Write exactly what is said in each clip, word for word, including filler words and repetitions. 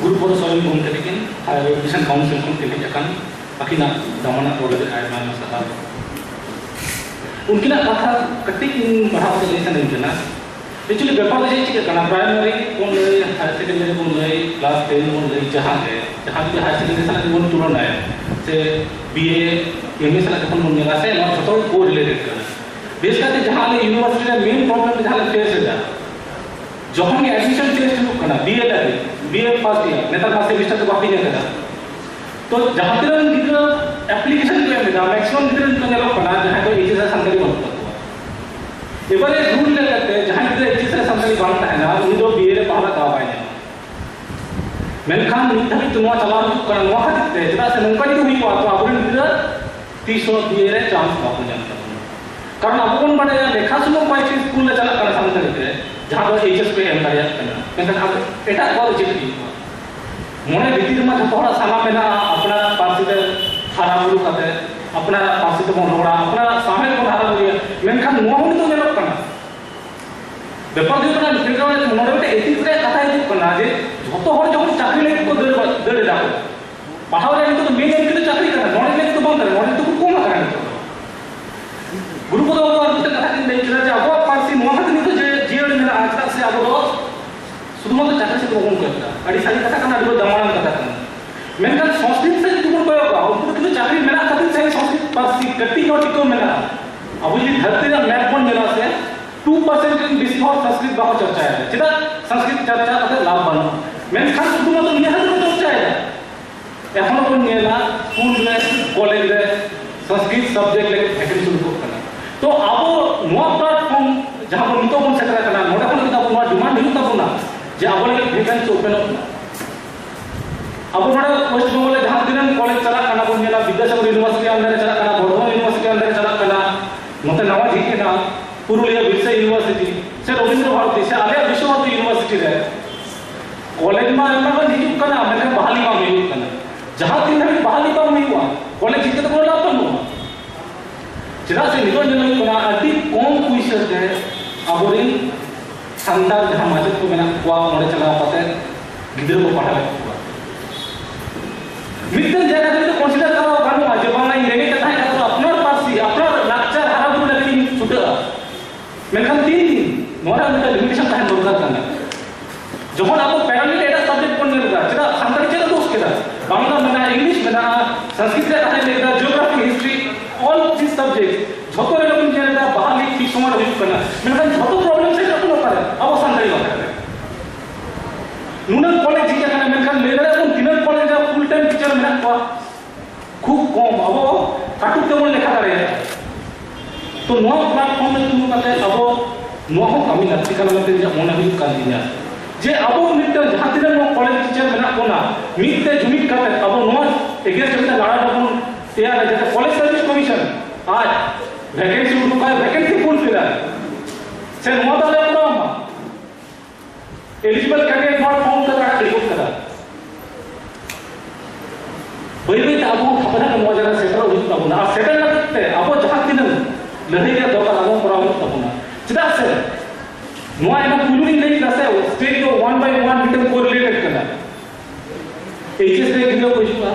ᱜᱩᱨᱩᱯᱚᱫ ᱥᱚᱨᱮᱱ ᱜᱚᱢᱠᱮ ᱛᱟᱹᱠᱤᱱ ᱟᱨ education council ᱠᱷᱚᱱ ᱠᱤᱱ ᱦᱮᱡ ᱟᱠᱟᱱ, ᱟᱹᱠᱤᱱᱟᱜ ᱫᱟᱢᱟᱱᱟᱜ ᱨᱚᱲ ᱞᱟᱹᱜᱤᱫ ᱟᱭᱢᱟ ᱟᱭᱢᱟ ᱥᱟᱨᱦᱟᱣ᱾ ᱩᱱᱠᱤᱱᱟᱜ ᱠᱟᱛᱷᱟ ᱠᱟᱹᱴᱤᱡ ᱤᱧ ᱯᱟᱲᱦᱟᱣ ᱠᱟᱛᱮ ᱞᱟᱹᱭ ᱥᱟᱱᱟᱧ ᱠᱟᱱᱟ᱾ ᱮᱠᱪᱩᱭᱮᱞᱤ ᱵᱮᱯᱟᱨ ᱫᱚ ᱪᱮᱫ ᱪᱤᱠᱟᱹᱜ ᱠᱟᱱᱟ, ᱯᱨᱟᱭᱢᱟᱨᱤ ᱵᱚᱱ ᱞᱟᱹᱭ, ᱦᱟᱭᱟᱨ ᱥᱮᱠᱮᱱᱰᱟᱨᱤ ᱵᱚᱱ ᱞᱟᱹᱭ, ᱠᱞᱟᱥ ᱴᱮᱱ ᱵᱚᱱ ᱞᱟᱹᱭ, ᱡᱟᱦᱟᱸ ᱜᱮ, ᱡᱟᱦᱟᱸ ᱡᱩᱫᱤ ᱦᱟᱭᱟᱨ ᱥᱮᱠᱮᱱᱰᱟᱨᱤ ᱥᱟᱞᱟᱜ ᱜᱮᱵᱚᱱ ᱛᱩᱞᱚᱱᱟᱭᱟ, ᱥᱮ ᱵᱤ ᱮ, ᱮᱢ ᱮ ᱥᱟᱞᱟᱜ ᱡᱚᱠᱷᱚᱱ ᱵᱚᱱ ᱧᱮᱞᱟ, ᱥᱮ ᱱᱚᱣᱟ ᱡᱷᱚᱛᱚ ᱠᱚ ᱨᱤᱞᱮᱴᱮᱰ ᱠᱟᱱᱟ᱾ ᱵᱮᱥ ᱠᱟᱛᱮ ᱡᱟᱦᱟᱸ ᱟᱞᱮ ᱤᱭᱩᱱᱤᱵᱷᱟᱨᱥᱤᱴᱤ ᱨᱮ ᱢᱮᱱ ᱯᱨᱚᱵᱞᱮᱢ ᱡᱟᱦᱟᱸ ᱞᱮ ᱯᱷᱮᱥ ᱮᱫᱟ, ᱡᱚᱠᱷᱚᱱ ᱜᱮ ᱮᱰᱢᱤᱥᱚᱱ ᱴᱮᱥᱴ ᱦᱩᱭᱩᱜ ᱠᱟᱱᱟ, ᱵᱤ ᱮ ᱞᱟᱹᱜᱤᱫ, ᱵᱤ ᱮ ᱯᱷᱟᱨᱥᱴ ᱤᱭᱟᱨ, ᱱᱮᱛᱟᱨ ᱢᱟ ᱥᱮᱢᱤᱥᱴᱟᱨ ᱫᱚ ᱵᱟᱠᱚ ᱧᱮᱞ ᱠᱟᱫᱟ᱾ ᱛᱚ ᱡᱟᱦᱟᱸ ᱛᱤᱱᱟᱹᱜ ᱜᱤᱫᱽᱨᱟᱹ ᱮᱯᱞᱤᱠᱮᱥᱚᱱ ᱠᱚ ᱮᱢ ᱮᱫᱟ, ᱢᱮᱠᱥᱤᱢᱟᱢ ᱜᱤᱫᱽᱨᱟᱹ ᱱᱤᱛᱚᱜ ᱧᱮᱞᱚᱜ ᱠᱟᱱᱟ ᱡᱟᱦᱟᱸᱭ ᱫᱚ ᱮᱭᱤᱪ ᱮᱥ ᱨᱮ ᱥᱟᱱᱛᱟᱲᱤ ᱵᱟᱹᱱᱩᱜ ᱛᱟᱠᱚᱣᱟ᱾ ᱮᱵᱟᱨᱮ ᱨᱩᱞ ᱞᱮᱠᱟᱛᱮ ᱡᱟᱦᱟᱸᱭ ᱜᱤᱫᱽᱨᱟᱹ ᱮᱭᱤᱪ ᱮᱥ ᱨᱮ ᱥᱟᱱᱛᱟᱲᱤ ᱵᱟᱝ ᱛᱟᱦᱮᱱᱟ, ᱩᱱᱤ ᱫᱚ ᱵᱤ ᱮ ᱨᱮ ᱯᱟᱲᱦᱟᱜ ᱨᱮᱱᱟᱜ ᱫᱟᱣ ᱵᱟᱭ ᱧᱟᱢᱟ᱾ ᱢᱮᱱᱠᱷᱟᱱ ᱱᱤᱛ ᱫᱷᱟᱹᱵᱤᱡ ᱛᱮ ᱱᱚᱣᱟ ᱪᱟᱞᱟᱣ ᱦᱤᱡᱩᱜ ᱠᱟᱱᱟ᱾ ᱱᱚᱣᱟ ᱠᱷᱟᱹᱛᱤᱨ ᱛᱮ, ᱪᱮᱫᱟᱜ ᱥᱮ ᱱᱚᱝᱠᱟ ᱡᱩᱫᱤ ᱦᱩᱭ ᱠᱚᱜᱼᱟ, ᱛᱚ ᱟᱵᱚᱨᱮᱱ ᱜᱤᱫᱽᱨᱟᱹ ᱛᱤᱥ ᱦᱚᱸ ᱵᱤ ᱮ ᱨᱮ ᱪᱟᱱᱥ ᱵᱟᱠᱚ ᱧᱟᱢ ᱛᱟᱵᱚᱱᱟ᱾ ᱠᱟᱨᱚᱱ ᱟᱵᱚ ᱵᱚᱱ ᱵᱟᱲᱟᱭᱟ, ᱞᱮᱠᱷᱟ ᱥᱩᱢᱩᱝ ᱠᱚᱭᱮᱠᱴᱤ ᱥᱠᱩᱞ ᱞᱮ ᱪᱟᱞᱟᱜ ᱠᱟᱱᱟ ᱥᱟᱱᱛᱟᱲᱤ ᱛᱮ, ᱡᱟᱦᱟᱸ ᱫᱚ ᱮᱭᱤᱪ ᱮᱥ ᱯᱮ ᱮᱢ ᱫᱟᱲᱮᱭᱟᱜ ᱠᱟᱱᱟ, ᱢᱮᱱᱠᱷᱟᱱ ᱟᱵᱚ ᱮᱴᱟᱜ ᱠᱚᱣᱟᱜ ᱫᱚ ᱪᱮᱫ ᱦᱩᱭᱩᱜᱼᱟ? ᱢᱚᱱᱮ ᱵᱷᱤᱛᱤᱨ ᱨᱮᱢᱟ ᱡᱷᱚᱛᱚ ᱦᱚᱲᱟᱜ ᱥᱟᱱᱟ ᱢᱮᱱᱟᱜᱼᱟ, ᱟᱯᱱᱟᱨᱟᱜ ᱯᱟᱹᱨᱥᱤ ᱛᱮ ᱦᱟᱨᱟ ᱵᱩᱨᱩ ᱠᱟᱛᱮ, ᱟᱯᱱᱟᱨᱟᱜ ᱯᱟᱹᱨᱥᱤ ᱛᱮᱵᱚᱱ ᱨᱚᱲᱟ, ᱟᱯᱱᱟᱨᱟᱜ ᱥᱟᱶᱦᱮᱫ ᱵᱚᱱ ᱦᱟᱨᱟ ᱵᱩᱨᱩᱭᱟ, ᱢᱮᱱᱠᱷᱟᱱ ᱱᱚᱣᱟ ᱦᱚᱸ ᱱᱤᱛᱚᱜ ᱧᱮᱞᱚᱜ ᱠᱟᱱᱟ᱾ ᱵᱮᱯᱟᱨ ᱫᱚ ᱦᱩᱭᱩᱜ ᱠᱟᱱᱟ, ᱱᱤᱛᱚᱜ ᱱᱚᱰᱮ ᱢᱤᱫᱴᱮᱱ ᱮᱛᱷᱤᱠᱥ ᱨᱮᱭᱟᱜ ᱠᱟᱛᱷᱟ ᱦᱤᱡᱩᱜ ᱠᱟᱱᱟ ᱡᱮ ᱡᱷᱚᱛᱚ ᱦᱚᱲ ᱡᱚᱠᱷᱚᱱ ᱪᱟᱹᱠᱨᱤ ᱞᱟᱹᱜᱤᱫ ᱠᱚ ᱫᱟᱹᱲ, ᱫᱟᱹᱲ ᱮᱫᱟ ᱠᱚ, ᱯᱟᱲᱦᱟᱣ ᱨᱮᱭᱟᱜ ᱱᱤᱛᱚᱜ ᱫᱚ ᱢᱮᱱ ᱮᱢ ᱠᱟᱛᱮ ᱪᱟᱹᱠᱨᱤ ᱠᱟᱱᱟ, ᱱᱚᱰᱮ ᱞᱟᱹᱜᱤᱫ ᱫᱚ ᱵᱟᱝ ᱠᱟᱱᱟ, ᱱᱚᱰᱮ ᱫᱚ ᱠᱚ ᱠᱚᱢ ᱟᱠᱟᱱᱟ ᱱᱤᱛᱚᱜ ᱫᱚ᱾ ᱜᱩᱨᱩ ᱯᱚᱫᱚ ᱵᱟᱵᱩ ᱟᱨ ᱢᱤᱫᱴᱮᱱ ᱠᱟᱛᱷᱟ ᱠᱤᱱ ᱞᱟᱹᱭ ᱠᱮᱫᱟ ᱡᱮ ᱟᱵᱚᱣᱟᱜ ᱯᱟᱹᱨᱥᱤ ᱱᱚᱣᱟ ᱠᱷᱟᱹᱛᱤᱨ ᱱᱤᱛᱚᱜ ᱡᱮ ᱡᱤᱭᱟᱹᱲ ᱢᱮᱱᱟᱜᱼᱟ, ᱪᱮᱫᱟᱜ ᱥᱮ ᱟᱵᱚ ᱫᱚ ᱥᱩᱫᱷᱩᱢᱟᱛᱨᱚ ᱪᱟᱹᱠᱨᱤ ᱥᱮᱫ ᱫᱚ ᱵᱟᱵᱚᱱ ᱠᱚᱭᱚᱜ ᱮᱫᱟ᱾ ᱟᱹᱰᱤ ᱥᱟᱹᱨᱤ ᱠᱟᱛᱷᱟ ᱠᱟᱱᱟ, ᱟᱹᱰᱤ ᱫᱟᱢᱟᱱᱟᱱ ᱠᱟᱛᱷᱟ ᱠᱟᱱᱟ᱾ ᱢᱮᱱᱠᱷᱟᱱ ᱥᱚᱝᱥᱠᱨᱤᱛ ᱥᱮᱫ ᱡᱩᱫᱤ ᱵᱚᱱ ᱠᱚᱭᱚᱜᱟ, ᱩᱱᱠᱩ ᱫᱚ ᱠᱤᱱᱛᱩ ᱪᱟᱹᱠᱨᱤ ᱢᱮᱱᱟᱜ ᱠᱷᱟᱹᱛᱤᱨ ᱛᱮ ᱥᱚᱝᱥᱠᱨᱤᱛ ᱯᱟᱹᱨᱥᱤ ᱠᱟᱹᱴᱤᱡ ᱧᱚᱜ ᱴᱤᱠᱟᱹᱣ ᱢᱮᱱᱟᱜᱼᱟ᱾ ᱟᱵᱚ ᱡᱩᱫᱤ ᱫᱷᱟᱹᱨᱛᱤ ᱨᱮᱭᱟᱜ ᱢᱮᱯ ᱵᱚᱱ ᱧᱮᱞᱟ ᱥᱮ, ᱴᱩ ᱯᱟᱨᱥᱮᱱᱴ ᱨᱮᱱ ᱵᱮᱥᱤ ᱦᱚᱲ ᱥᱚᱝᱥᱠᱨᱤᱛ ᱵᱟᱠᱚ ᱪᱚᱨᱪᱟᱭᱮᱫᱟ᱾ ᱪᱮᱫᱟᱜ? ᱥᱚᱝᱥᱠᱨᱤᱛ ᱪᱚᱨᱪᱟ ᱠᱟᱛᱮ ᱞᱟᱵᱷ ᱵᱟᱹᱱᱩᱜᱼᱟ᱾ ᱢᱮᱱᱠᱷᱟᱱ ᱥᱩᱫᱷᱩᱢᱟᱛᱨᱚ ᱱᱤᱭᱟᱹ ᱠᱷᱟᱹᱛᱤᱨ ᱠᱚ ᱪᱚᱨᱪᱟᱭᱮᱫᱟ, ᱮᱠᱷᱚᱱ ᱵᱚᱱ ᱧᱮᱞᱟ ᱥᱠᱩᱞ ᱨᱮ, ᱠᱚᱞᱮᱡᱽ ᱨᱮ ᱥᱚᱝᱥᱠᱨᱤᱛ ᱥᱟᱵᱡᱮᱠᱴ ᱞᱟᱹᱜᱤᱫ ᱵᱷᱮᱠᱮᱱᱥᱤ ᱩᱰᱩᱠᱚᱜ ᱠᱟᱱᱟ᱾ ᱛᱚ ᱟᱵᱚ ᱱᱚᱣᱟ ᱯᱞᱟᱴᱯᱷᱚᱨᱢ ᱡᱟᱦᱟᱸ ᱵᱚᱱ ᱱᱤᱛᱚᱜ ᱵᱚᱱ ᱥᱮᱴᱮᱨ ᱟᱠᱟᱱᱟ, ᱱᱚᱰᱮ ᱠᱷᱚᱱ ᱠᱤᱱᱛᱩ ᱟᱵᱚ ᱱᱚᱣᱟ ᱰᱤᱢᱟᱱᱰ ᱦᱩᱭᱩᱜ ᱛᱟᱵᱚᱱᱟ ᱡᱮ ᱟᱵᱚ ᱞᱟᱹᱜᱤᱫ ᱵᱷᱮᱠᱮᱱᱥᱤ ᱳᱯᱮᱱᱚᱜ ᱢᱟ᱾ ᱟᱵᱚ ᱱᱚᱰᱮ ᱳᱭᱮᱥᱴ ᱵᱮᱝᱜᱚᱞ ᱨᱮ ᱡᱟᱦᱟᱸ ᱛᱤᱱᱟᱹᱜ ᱠᱚᱞᱮᱡᱽ ᱪᱟᱞᱟᱜ ᱠᱟᱱᱟ ᱵᱚᱱ ᱧᱮᱞᱟ, ᱵᱤᱫᱽᱫᱟᱥᱟᱜᱚᱨ ᱤᱭᱩᱱᱤᱵᱷᱟᱨᱥᱤᱴᱤ under ᱨᱮ ᱪᱟᱞᱟᱜ ᱠᱟᱱᱟ, ᱵᱚᱨᱫᱷᱚᱢᱟᱱ ᱤᱭᱩᱱᱤᱵᱷᱟᱨᱥᱤᱴᱤ under ᱨᱮ ᱪᱟᱞᱟᱜ ᱠᱟᱱᱟ, ᱱᱚᱛᱮ ᱱᱟᱣᱟ ᱡᱷᱤᱡ ᱮᱱᱟ ᱯᱩᱨᱩᱞᱤᱭᱟᱹ ᱵᱤᱨᱥᱟ ᱤᱭᱩᱱᱤᱵᱷᱟᱨᱥᱤᱴᱤ, ᱥᱮ ᱨᱚᱵᱤᱱᱫᱨᱚ ᱵᱷᱟᱨᱚᱛᱤ, ᱥᱮ ᱟᱞᱮᱭᱟᱜ ᱵᱤᱥᱥᱚ ᱵᱷᱟᱨᱚᱛᱤ ᱤᱭᱩᱱᱤᱵᱷᱟᱨᱥᱤᱴᱤ ᱨᱮ ᱠᱚᱞᱮᱡᱽ ᱢᱟ ᱟᱭᱢᱟ ᱜᱟᱱ ᱦᱤᱡᱩᱜ ᱠᱟᱱᱟ, ᱢᱮᱱᱠᱷᱟᱱ ᱵᱟᱦᱟᱞᱤ ᱵᱟᱝ ᱦᱩᱭᱩᱜ ᱠᱟᱱᱟ᱾ ᱡᱟᱦᱟᱸ ᱛᱤᱱ ᱫᱷᱟᱹᱵᱤᱡ ᱵᱟᱦᱟᱞᱤ ᱵᱟᱝ ᱦᱩᱭᱩᱜᱼᱟ, ᱠᱚᱞᱮᱡᱽ ᱡᱷᱤᱡ ᱠᱟᱛᱮ ᱠᱳᱱᱳ ᱞᱟᱵᱷ ᱵᱟᱹᱱᱩᱜᱼᱟ᱾ ᱪᱮᱫᱟᱜ ᱥᱮ ᱱᱤᱛᱚᱜ ᱧᱮᱞ ᱦᱩᱭᱩᱜ ᱠᱟᱱᱟ, ᱟᱹᱰᱤ ᱠᱚᱢ ᱯᱩᱭᱥᱟᱹ ᱛᱮ ᱟᱵᱚᱨᱮᱱ ᱥᱟᱱᱛᱟᱲ ᱡᱟᱦᱟᱸ ᱢᱟᱪᱮᱫ ᱠᱚ ᱢᱮᱱᱟᱜ ᱠᱚᱣᱟ, ᱚᱸᱰᱮ ᱪᱟᱞᱟᱣ ᱠᱟᱛᱮ ᱜᱤᱫᱽᱨᱟᱹ ᱠᱚ ᱯᱟᱲᱦᱟᱣᱮᱫ ᱠᱚᱣᱟ᱾ ᱢᱤᱫᱴᱮᱱ ᱡᱟᱭᱜᱟ ᱨᱮ ᱡᱩᱫᱤ consider ᱠᱚᱨᱟᱣ ᱜᱟᱱᱚᱜᱼᱟ ᱡᱮ ᱵᱟᱝ, ᱤᱧ ᱨᱮᱸᱜᱮᱡ ᱛᱮ ᱛᱟᱦᱮᱸ ᱠᱟᱛᱮ ᱟᱯᱱᱟᱨ ᱯᱟᱹᱨᱥᱤ, ᱟᱯᱱᱟᱨ ᱞᱟᱠᱪᱟᱨ ᱦᱟᱨᱟ ᱵᱩᱨᱩ ᱞᱟᱹᱜᱤᱫ ᱤᱧ ᱪᱷᱩᱴᱟᱹᱜᱼᱟ, ᱢᱮᱱᱠᱷᱟᱱ ᱛᱤᱱ ᱫᱤᱱ? ᱱᱚᱣᱟ ᱨᱮ ᱢᱤᱫᱴᱟᱝ limitation ᱛᱟᱦᱮᱱ ᱫᱚᱨᱠᱟᱨ ᱠᱟᱱᱟ᱾ ᱡᱚᱠᱷᱚᱱ ᱟᱵᱚ parallel ᱮᱴᱟᱜ subject ᱵᱚᱱ ᱧᱮᱞ ᱮᱫᱟ, ᱪᱮᱫᱟᱜ ᱥᱟᱱᱛᱟᱲᱤ ᱪᱮᱫᱟᱜ ᱫᱳᱥ ᱠᱮᱫᱟ? ᱵᱟᱝᱞᱟ ᱢᱮᱱᱟᱜᱼᱟ, English ᱢᱮᱱᱟᱜᱼᱟ, ᱥᱚᱝᱥᱠᱨᱤᱛ ᱨᱮ ᱠᱟᱛᱷᱟᱧ ᱞᱟᱹᱭ ᱠᱮᱫᱟ, geography, history, all these subjects, ᱡᱷᱚᱛᱚ ᱨᱮᱜᱮ ᱵᱚᱱ ᱧᱮᱞ ᱮᱫᱟ ᱵᱟᱦᱟᱞᱤ ᱴᱷᱤᱠ ᱥᱚᱢᱚᱭ ᱨᱮ ᱦᱩᱭᱩᱜ ᱠᱟᱱᱟ, ᱢᱮᱱᱠᱷᱟᱱ ᱡᱷᱚᱛᱚ problem ᱥᱮᱴᱮᱨᱚᱜ ᱠᱟᱱᱟ ᱚᱠᱟᱨᱮ? ᱟᱵᱚ ᱥᱟᱱᱛᱟᱲᱤ ᱵᱷᱟᱥᱟ ᱨᱮ᱾ ᱱᱩᱱᱟᱹᱜ ᱠᱚᱞᱮᱡᱽ ᱡᱷᱤᱡ ᱟᱠᱟᱱᱟ, ᱢᱮᱱᱠᱷᱟᱱ ᱞᱟᱹᱭ ᱫᱟᱲᱮᱭᱟᱜ ᱵᱚᱱ ᱛᱤᱱᱟᱹᱜ ᱠᱚᱞᱮᱡᱽ ᱨᱮ full time teacher ᱢᱮᱱᱟᱜ ᱠᱚᱣᱟ? ᱠᱷᱩᱵ ᱠᱚᱢ᱾ ᱟᱵᱚ ᱠᱟᱹᱴᱩᱵ ᱛᱮᱵᱚᱱ ᱞᱮᱠᱷᱟ ᱫᱟᱲᱮᱭᱟᱜᱼᱟ᱾ ᱛᱚ ᱱᱚᱣᱟ platform ᱨᱮ ᱛᱤᱸᱜᱩ ᱠᱟᱛᱮ ᱟᱵᱚ ᱱᱚᱣᱟ ᱦᱚᱸ ᱠᱟᱹᱢᱤ ᱞᱟᱹᱠᱛᱤ ᱠᱟᱱᱟ ᱢᱮᱱᱛᱮ ᱤᱧᱟᱹᱜ ᱢᱚᱱᱮ ᱦᱩᱭᱩᱜ ᱠᱟᱱ ᱛᱤᱧᱟ, ᱡᱮ ᱟᱵᱚ ᱢᱤᱫᱴᱟᱝ ᱡᱟᱦᱟᱸ ᱛᱤᱱᱟᱹᱜ ᱱᱚᱣᱟ ᱠᱚᱞᱮᱡᱽ ᱴᱤᱪᱟᱨ ᱢᱮᱱᱟᱜ ᱵᱚᱱᱟ, ᱢᱤᱫ ᱛᱮ ᱡᱩᱢᱤᱫ ᱠᱟᱛᱮ ᱟᱵᱚ ᱱᱚᱣᱟ against ᱨᱮ ᱢᱤᱫᱴᱟᱝ ᱞᱟᱲᱟ ᱵᱚᱱ ᱛᱮᱭᱟᱨᱟ, ᱡᱟᱛᱮ ᱠᱚᱞᱮᱡᱽ ᱥᱟᱨᱵᱷᱤᱥ ᱠᱚᱢᱤᱥᱚᱱ ᱟᱡ vacancy ᱩᱰᱩᱠᱟᱭ, vacancy fulfiller ᱥᱮ ᱱᱚᱣᱟ ᱫᱚ ᱟᱞᱮ ᱠᱚᱨᱟᱣ ᱢᱟ᱾ Eligible candidate not found ᱠᱟᱛᱮ ᱟᱲᱟᱜ ᱜᱤᱰᱤ ᱜᱚᱫ ᱠᱟᱫᱟ᱾ ᱵᱟᱹᱭ ᱵᱟᱹᱭ ᱛᱮ ᱟᱵᱚ ᱦᱚᱸ ᱠᱷᱟᱯᱨᱟ ᱱᱚᱣᱟ ᱡᱟᱭᱜᱟ ᱨᱮ ᱥᱮᱴᱮᱨᱚᱜ ᱦᱩᱭᱩᱜ ᱛᱟᱵᱚᱱᱟ᱾ ᱟᱨ ᱥᱮᱴᱮᱨ ᱞᱟᱹᱜᱤᱫ ᱛᱮ ᱟᱵᱚ ᱡᱟᱦᱟᱸ ᱛᱤᱱᱟᱹᱜ ᱞᱟᱹᱲᱦᱟᱹᱭ ᱨᱮᱭᱟᱜ ᱫᱚᱨᱠᱟᱨ, ᱟᱵᱚ ᱠᱚᱨᱟᱣ ᱦᱩᱭᱩᱜ ᱛᱟᱵᱚᱱᱟ᱾ ᱪᱮᱫᱟᱜ ᱥᱮ ᱱᱚᱣᱟ ᱮᱱᱟᱝ ᱯᱩᱭᱞᱩ ᱨᱤᱧ ᱞᱟᱹᱭ ᱠᱮᱫᱟ ᱥᱮ, state ᱫᱚ one by one ᱢᱤᱫᱴᱟᱝ correlated ᱠᱟᱱᱟ᱾ H S ᱨᱮ ᱜᱤᱫᱽᱨᱟᱹ ᱠᱚ ᱦᱤᱡᱩᱜᱼᱟ,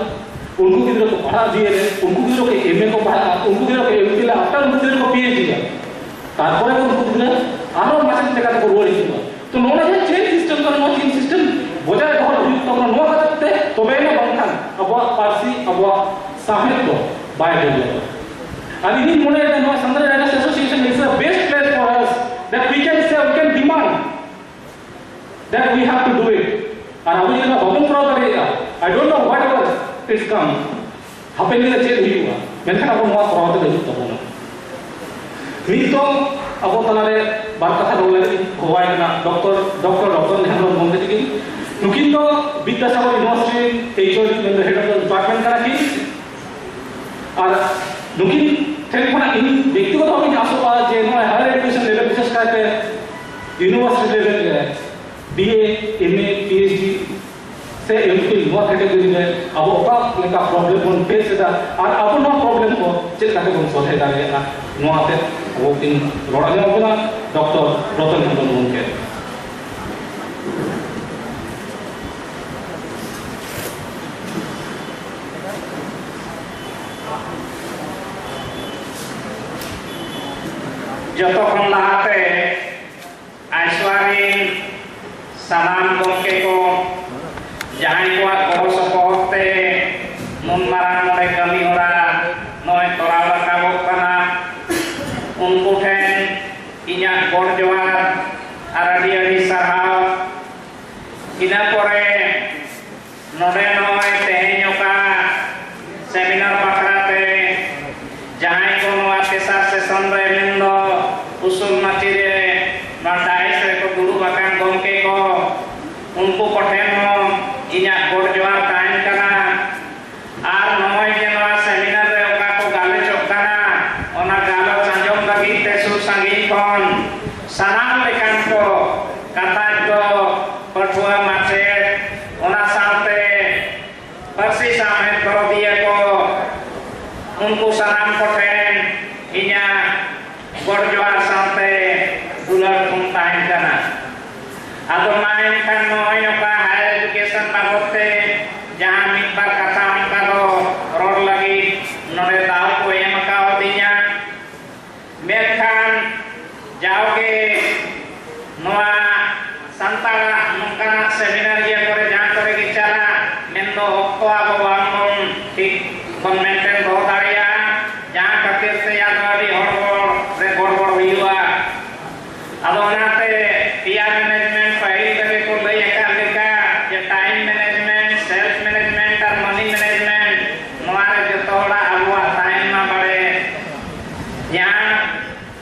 ᱩᱱᱠᱩ ᱜᱤᱫᱽᱨᱟᱹ ᱠᱚ ᱯᱟᱲᱦᱟᱜ ᱤᱫᱤᱭᱮᱫ ᱨᱮ, ᱩᱱᱠᱩ ᱜᱤᱫᱽᱨᱟᱹ ᱠᱚ M A ᱠᱚ ᱯᱟᱲᱦᱟᱜᱼᱟ, ᱩᱱᱠᱩ ᱜᱤᱫᱽᱨᱟᱹ ᱠᱚ M Phil ᱟ, after ᱩᱱᱠᱩ ᱜᱤᱫᱽᱨᱟᱹ ᱠᱚ P H D ᱟ, ᱛᱟᱨᱯᱚᱨᱮ ᱩᱱᱠᱩ ᱜᱤᱫᱽᱨᱟᱹ ᱟᱨᱦᱚᱸ ᱢᱟᱪᱮᱫ ᱞᱮᱠᱟ ᱛᱮᱠᱚ ᱨᱩᱣᱟᱹᱲ ᱦᱤᱡᱩᱜᱼᱟ᱾ ᱛᱚ ᱱᱚᱣᱟ ᱡᱟᱦᱟᱸ change system ᱠᱟᱱᱟ, ᱱᱚᱣᱟ change system ᱵᱚᱡᱟᱭ ᱫᱚᱦᱚ ᱦᱩᱭᱩᱜ ᱛᱟᱵᱚᱱᱟ᱾ ᱱᱚᱣᱟ ᱠᱷᱟᱹᱛᱤᱨ ᱛᱮ ᱛᱚᱵᱮ ᱮᱱᱟ, ᱵᱟᱝᱠᱷᱟᱱ ᱟᱵᱚᱣᱟᱜ ᱯᱟᱹᱨᱥᱤ, ᱟᱵᱚᱣᱟᱜ ᱥᱟᱶᱦᱮᱫ ᱫᱚ ᱵᱟᱭ ᱰᱮᱵᱷᱞᱚᱯᱟ᱾ ᱟᱨ ᱤᱧᱤᱧ ᱢᱚᱱᱮᱭᱮᱫᱟ ᱱᱚᱣᱟ Sandhya Writers Association is the best place for us that we can say, we can demand that we have to do it. ᱟᱨ ᱟᱵᱚ ᱡᱩᱫᱤ ᱱᱚᱣᱟ ᱵᱟᱵᱚᱱ ᱠᱚᱨᱟᱣ ᱫᱟᱲᱮᱭᱟᱜᱼᱟ, I don't know whatever is come, ᱦᱟᱯᱮᱱ ᱫᱤᱱ ᱨᱮ ᱪᱮᱫ ᱦᱩᱭᱩᱜᱼᱟ, ᱢᱮᱱᱠᱷᱟᱱ ᱟᱵᱚ ᱱᱚᱣᱟ ᱠᱚᱨᱟᱣ ᱛᱮᱜᱮ ᱦᱩᱭᱩᱜ ᱛᱟᱵᱚᱱᱟ᱾ ᱱᱤᱛᱚᱜ ᱟᱵᱚ ᱛᱟᱞᱟᱨᱮ ᱵᱟᱨ ᱠᱟᱛᱷᱟ ᱨᱚᱲ ᱞᱟᱹᱜᱤᱫ ᱤᱧ ᱦᱚᱦᱚᱣᱟᱭ ᱠᱟᱱᱟ ᱰᱚᱠᱴᱚᱨ, ᱰᱚᱠᱴᱚᱨ ᱨᱚᱛᱚᱱ ᱦᱮᱢᱵᱨᱚᱢ ᱜᱚᱢᱠᱮ ᱛᱟᱹᱠᱤᱱ᱾ ᱱᱩᱠᱤᱱ ᱫᱚ ᱵᱤᱫᱽᱫᱟᱥᱟᱜᱚᱨ University ᱨᱮᱱ H O D, ᱢᱮᱱᱫᱚ head of the department ᱠᱟᱱᱟ ᱠᱤᱱ᱾ ᱟᱨ ᱱᱩᱠᱤᱱ ᱴᱷᱮᱱ ᱠᱷᱚᱱᱟᱜ ᱤᱧ ᱵᱮᱠᱛᱤᱜᱚᱛᱚ ᱵᱷᱟᱵᱮᱧ ᱟᱥᱚᱜᱼᱟ ᱡᱮ ᱱᱚᱣᱟ higher education level, ᱵᱤᱥᱮᱥ ᱠᱟᱭᱛᱮ university level ᱨᱮ B A, M A, P H D ᱥᱮ M Phil, ᱱᱚᱣᱟ category ᱨᱮ ᱟᱵᱚ ᱚᱠᱟ ᱞᱮᱠᱟ problem ᱵᱚᱱ face ᱮᱫᱟ ᱟᱨ ᱟᱵᱚ ᱱᱚᱣᱟ problem ᱠᱚ ᱪᱮᱫ ᱞᱮᱠᱟ ᱛᱮᱵᱚᱱ ᱥᱚᱞᱦᱮ ᱫᱟᱲᱮᱭᱟᱜᱼᱟ, ᱱᱚᱣᱟ ᱛᱮ ᱟᱵᱚ ᱠᱤᱱ ᱨᱚᱲ ᱟᱸᱡᱚᱢ ᱟᱵᱚᱱᱟ ᱰᱚᱠᱴᱚᱨ ᱨᱚᱛᱚᱱ ᱦᱮᱢᱵᱨᱚᱢ ᱜᱚᱢᱠᱮ᱾ ᱡᱚᱛᱚ ᱠᱷᱚᱱ ᱞᱟᱦᱟᱛᱮ ᱟᱭᱥᱣᱟᱨᱤ ᱥᱟᱱᱟᱢ ᱜᱚᱢᱠᱮ ᱠᱚ, ᱡᱟᱦᱟᱸᱭ ᱠᱚᱣᱟᱜ ᱜᱚᱲᱚ ᱥᱚᱯᱚᱦᱚᱫ ᱛᱮ ᱱᱩᱱ ᱢᱟᱨᱟᱝ ᱱᱚᱰᱮ ᱠᱟᱹᱢᱤ ᱦᱚᱨᱟ ᱱᱚᱜᱼᱚᱭ ᱛᱚᱨᱟᱣ ᱨᱟᱠᱟᱵᱚᱜ ᱠᱟᱱᱟ, ᱩᱱᱠᱩ ᱴᱷᱮᱱ ᱤᱧᱟᱹᱜ ᱜᱚᱰ ᱡᱚᱦᱟᱨ ᱟᱨ ᱟᱹᱰᱤ ᱟᱹᱰᱤ ᱥᱟᱨᱦᱟᱣ᱾ ᱤᱱᱟᱹ ᱯᱚᱨᱮ ᱱᱚᱰᱮ ᱱᱚᱜᱼᱚᱭ ᱛᱮᱦᱮᱧ ᱚᱠᱟ ᱥᱮᱢᱤᱱᱟᱨ ᱵᱟᱠᱷᱨᱟ ᱛᱮ ᱡᱟᱦᱟᱸᱭ ᱠᱚ ᱱᱚᱣᱟ ᱛᱮᱥᱟᱨ ᱥᱮᱥᱚᱱ ᱨᱮ ᱢᱮᱱᱫᱚ ᱩᱥᱩᱞ ᱢᱟᱹᱪᱤ ᱨᱮ ᱱᱚᱣᱟ ᱰᱟᱭᱤᱥ ᱨᱮᱠᱚ ᱫᱩᱲᱩᱵ ᱟᱠᱟᱱ ᱜᱚᱢᱠᱮ ᱠᱚ, ᱩᱱᱠᱩ ᱠᱚᱴᱷᱮᱱ ᱦᱚᱸ ᱤᱧᱟᱹᱜ ᱜᱚᱰ ᱡᱚᱦᱟᱨ ᱛᱟᱦᱮᱱ ᱠᱟᱱᱟ᱾ ᱟᱨ ᱱᱚᱜᱼᱚᱭ ᱡᱮ ᱱᱚᱣᱟ ᱥᱮᱢᱤᱱᱟᱨ ᱨᱮ ᱚᱠᱟ ᱠᱚ ᱜᱟᱞᱚᱪᱚᱜ ᱠᱟᱱᱟ, ᱚᱱᱟ ᱜᱟᱞᱚᱪ ᱟᱸᱡᱚᱢ ᱞᱟᱹᱜᱤᱫ ᱛᱮ ᱥᱩᱨ ᱥᱟᱺᱜᱤᱧ ᱠᱷᱚᱱ ᱥᱟᱱᱟᱢ ᱞᱮᱠᱟᱱ ᱠᱚ, ᱠᱟᱛᱷᱟᱡ ᱫᱚ ᱯᱟᱹᱴᱷᱩᱣᱟᱹ ᱢᱟᱪᱮᱫ, ᱚᱱᱟ ᱥᱟᱶᱛᱮ ᱯᱟᱹᱨᱥᱤ ᱥᱟᱶᱦᱮᱫ ᱫᱚᱨᱚᱫᱤᱭᱟᱹ ᱠᱚ, ᱩᱱᱠᱩ ᱥᱟᱱᱟᱢ ᱠᱚᱴᱷᱮᱱ ᱤᱧᱟᱹᱜ ᱜᱚᱰ ᱡᱚᱦᱟᱨ ᱥᱟᱶᱛᱮ ᱫᱩᱞᱟᱹᱲ ᱛᱷᱩᱢ ᱛᱟᱦᱮᱱ ᱠᱟᱱᱟ᱾ ᱟᱫᱚ ᱢᱟ ᱮᱱᱠᱷᱟᱱ ᱱᱚᱜᱼᱚᱭ ᱱᱚᱝᱠᱟ ᱦᱟᱭᱟᱨ ᱮᱰᱩᱠᱮᱥᱚᱱ ᱵᱟᱵᱚᱫ ᱛᱮ ᱡᱟᱦᱟᱸ ᱢᱤᱫ ᱵᱟᱨ ᱠᱟᱛᱷᱟ ᱚᱱᱠᱟ ᱫᱚ ᱨᱚᱲ ᱞᱟᱹᱜᱤᱫ ᱱᱚᱰᱮ ᱫᱟᱣ ᱠᱚ ᱮᱢ ᱟᱠᱟᱣᱫᱤᱧᱟ᱾ ᱢᱮᱱᱠᱷᱟᱱ ᱡᱟᱣᱜᱮ ᱱᱚᱣᱟ ᱥᱟᱱᱛᱟᱲᱟᱜ ᱱᱚᱝᱠᱟᱱᱟᱜ ᱥᱮᱢᱤᱱᱟᱨ ᱤᱭᱟᱹ ᱠᱚᱨᱮ ᱡᱟᱦᱟᱸ ᱠᱚᱨᱮ ᱜᱮ ᱪᱟᱞᱟᱜ, ᱢᱮᱱᱫᱚ ᱚᱠᱛᱚ ᱟᱵᱚ ᱵᱟᱝ ᱵᱚᱱ ᱴᱷᱤᱠ ᱵᱚᱱ ᱢᱮᱱᱴᱮᱱ ᱫᱚᱦᱚ ᱫᱟᱲᱮᱭᱟᱜᱼᱟ, ᱡᱟᱦᱟᱸ ᱠᱷᱟᱹᱛᱤᱨ ᱛᱮ ᱟᱫᱚ ᱟᱹᱰᱤ ᱦᱚᱲ ᱨᱮ ᱜᱚᱲᱵᱚᱲ ᱦᱩᱭᱩᱜᱼᱟ᱾ ᱟᱫᱚ ᱚᱱᱟᱛᱮ ᱯᱮᱭᱟ ᱢᱮᱱᱮᱡᱽᱢᱮᱱᱴ ᱯᱟᱹᱦᱤᱞ ᱨᱮᱜᱮ ᱠᱚ ᱞᱟᱹᱭ ᱟᱠᱟᱫ ᱞᱮᱠᱟ ᱡᱮ ᱴᱟᱭᱤᱢ ᱢᱮᱱᱮᱡᱽᱢᱮᱱᱴ, ᱥᱮᱞᱯ ᱢᱮᱱᱮᱡᱽᱢᱮᱱᱴ ᱟᱨ ᱢᱟᱱᱤ ᱢᱮᱱᱮᱡᱽᱢᱮᱱᱴ, ᱱᱚᱣᱟ ᱨᱮ ᱡᱚᱛᱚ ᱦᱚᱲᱟᱜ ᱟᱵᱚᱣᱟᱜ ᱛᱟᱦᱮᱱ ᱢᱟ ᱵᱟᱲᱮ ᱧᱟᱢ᱾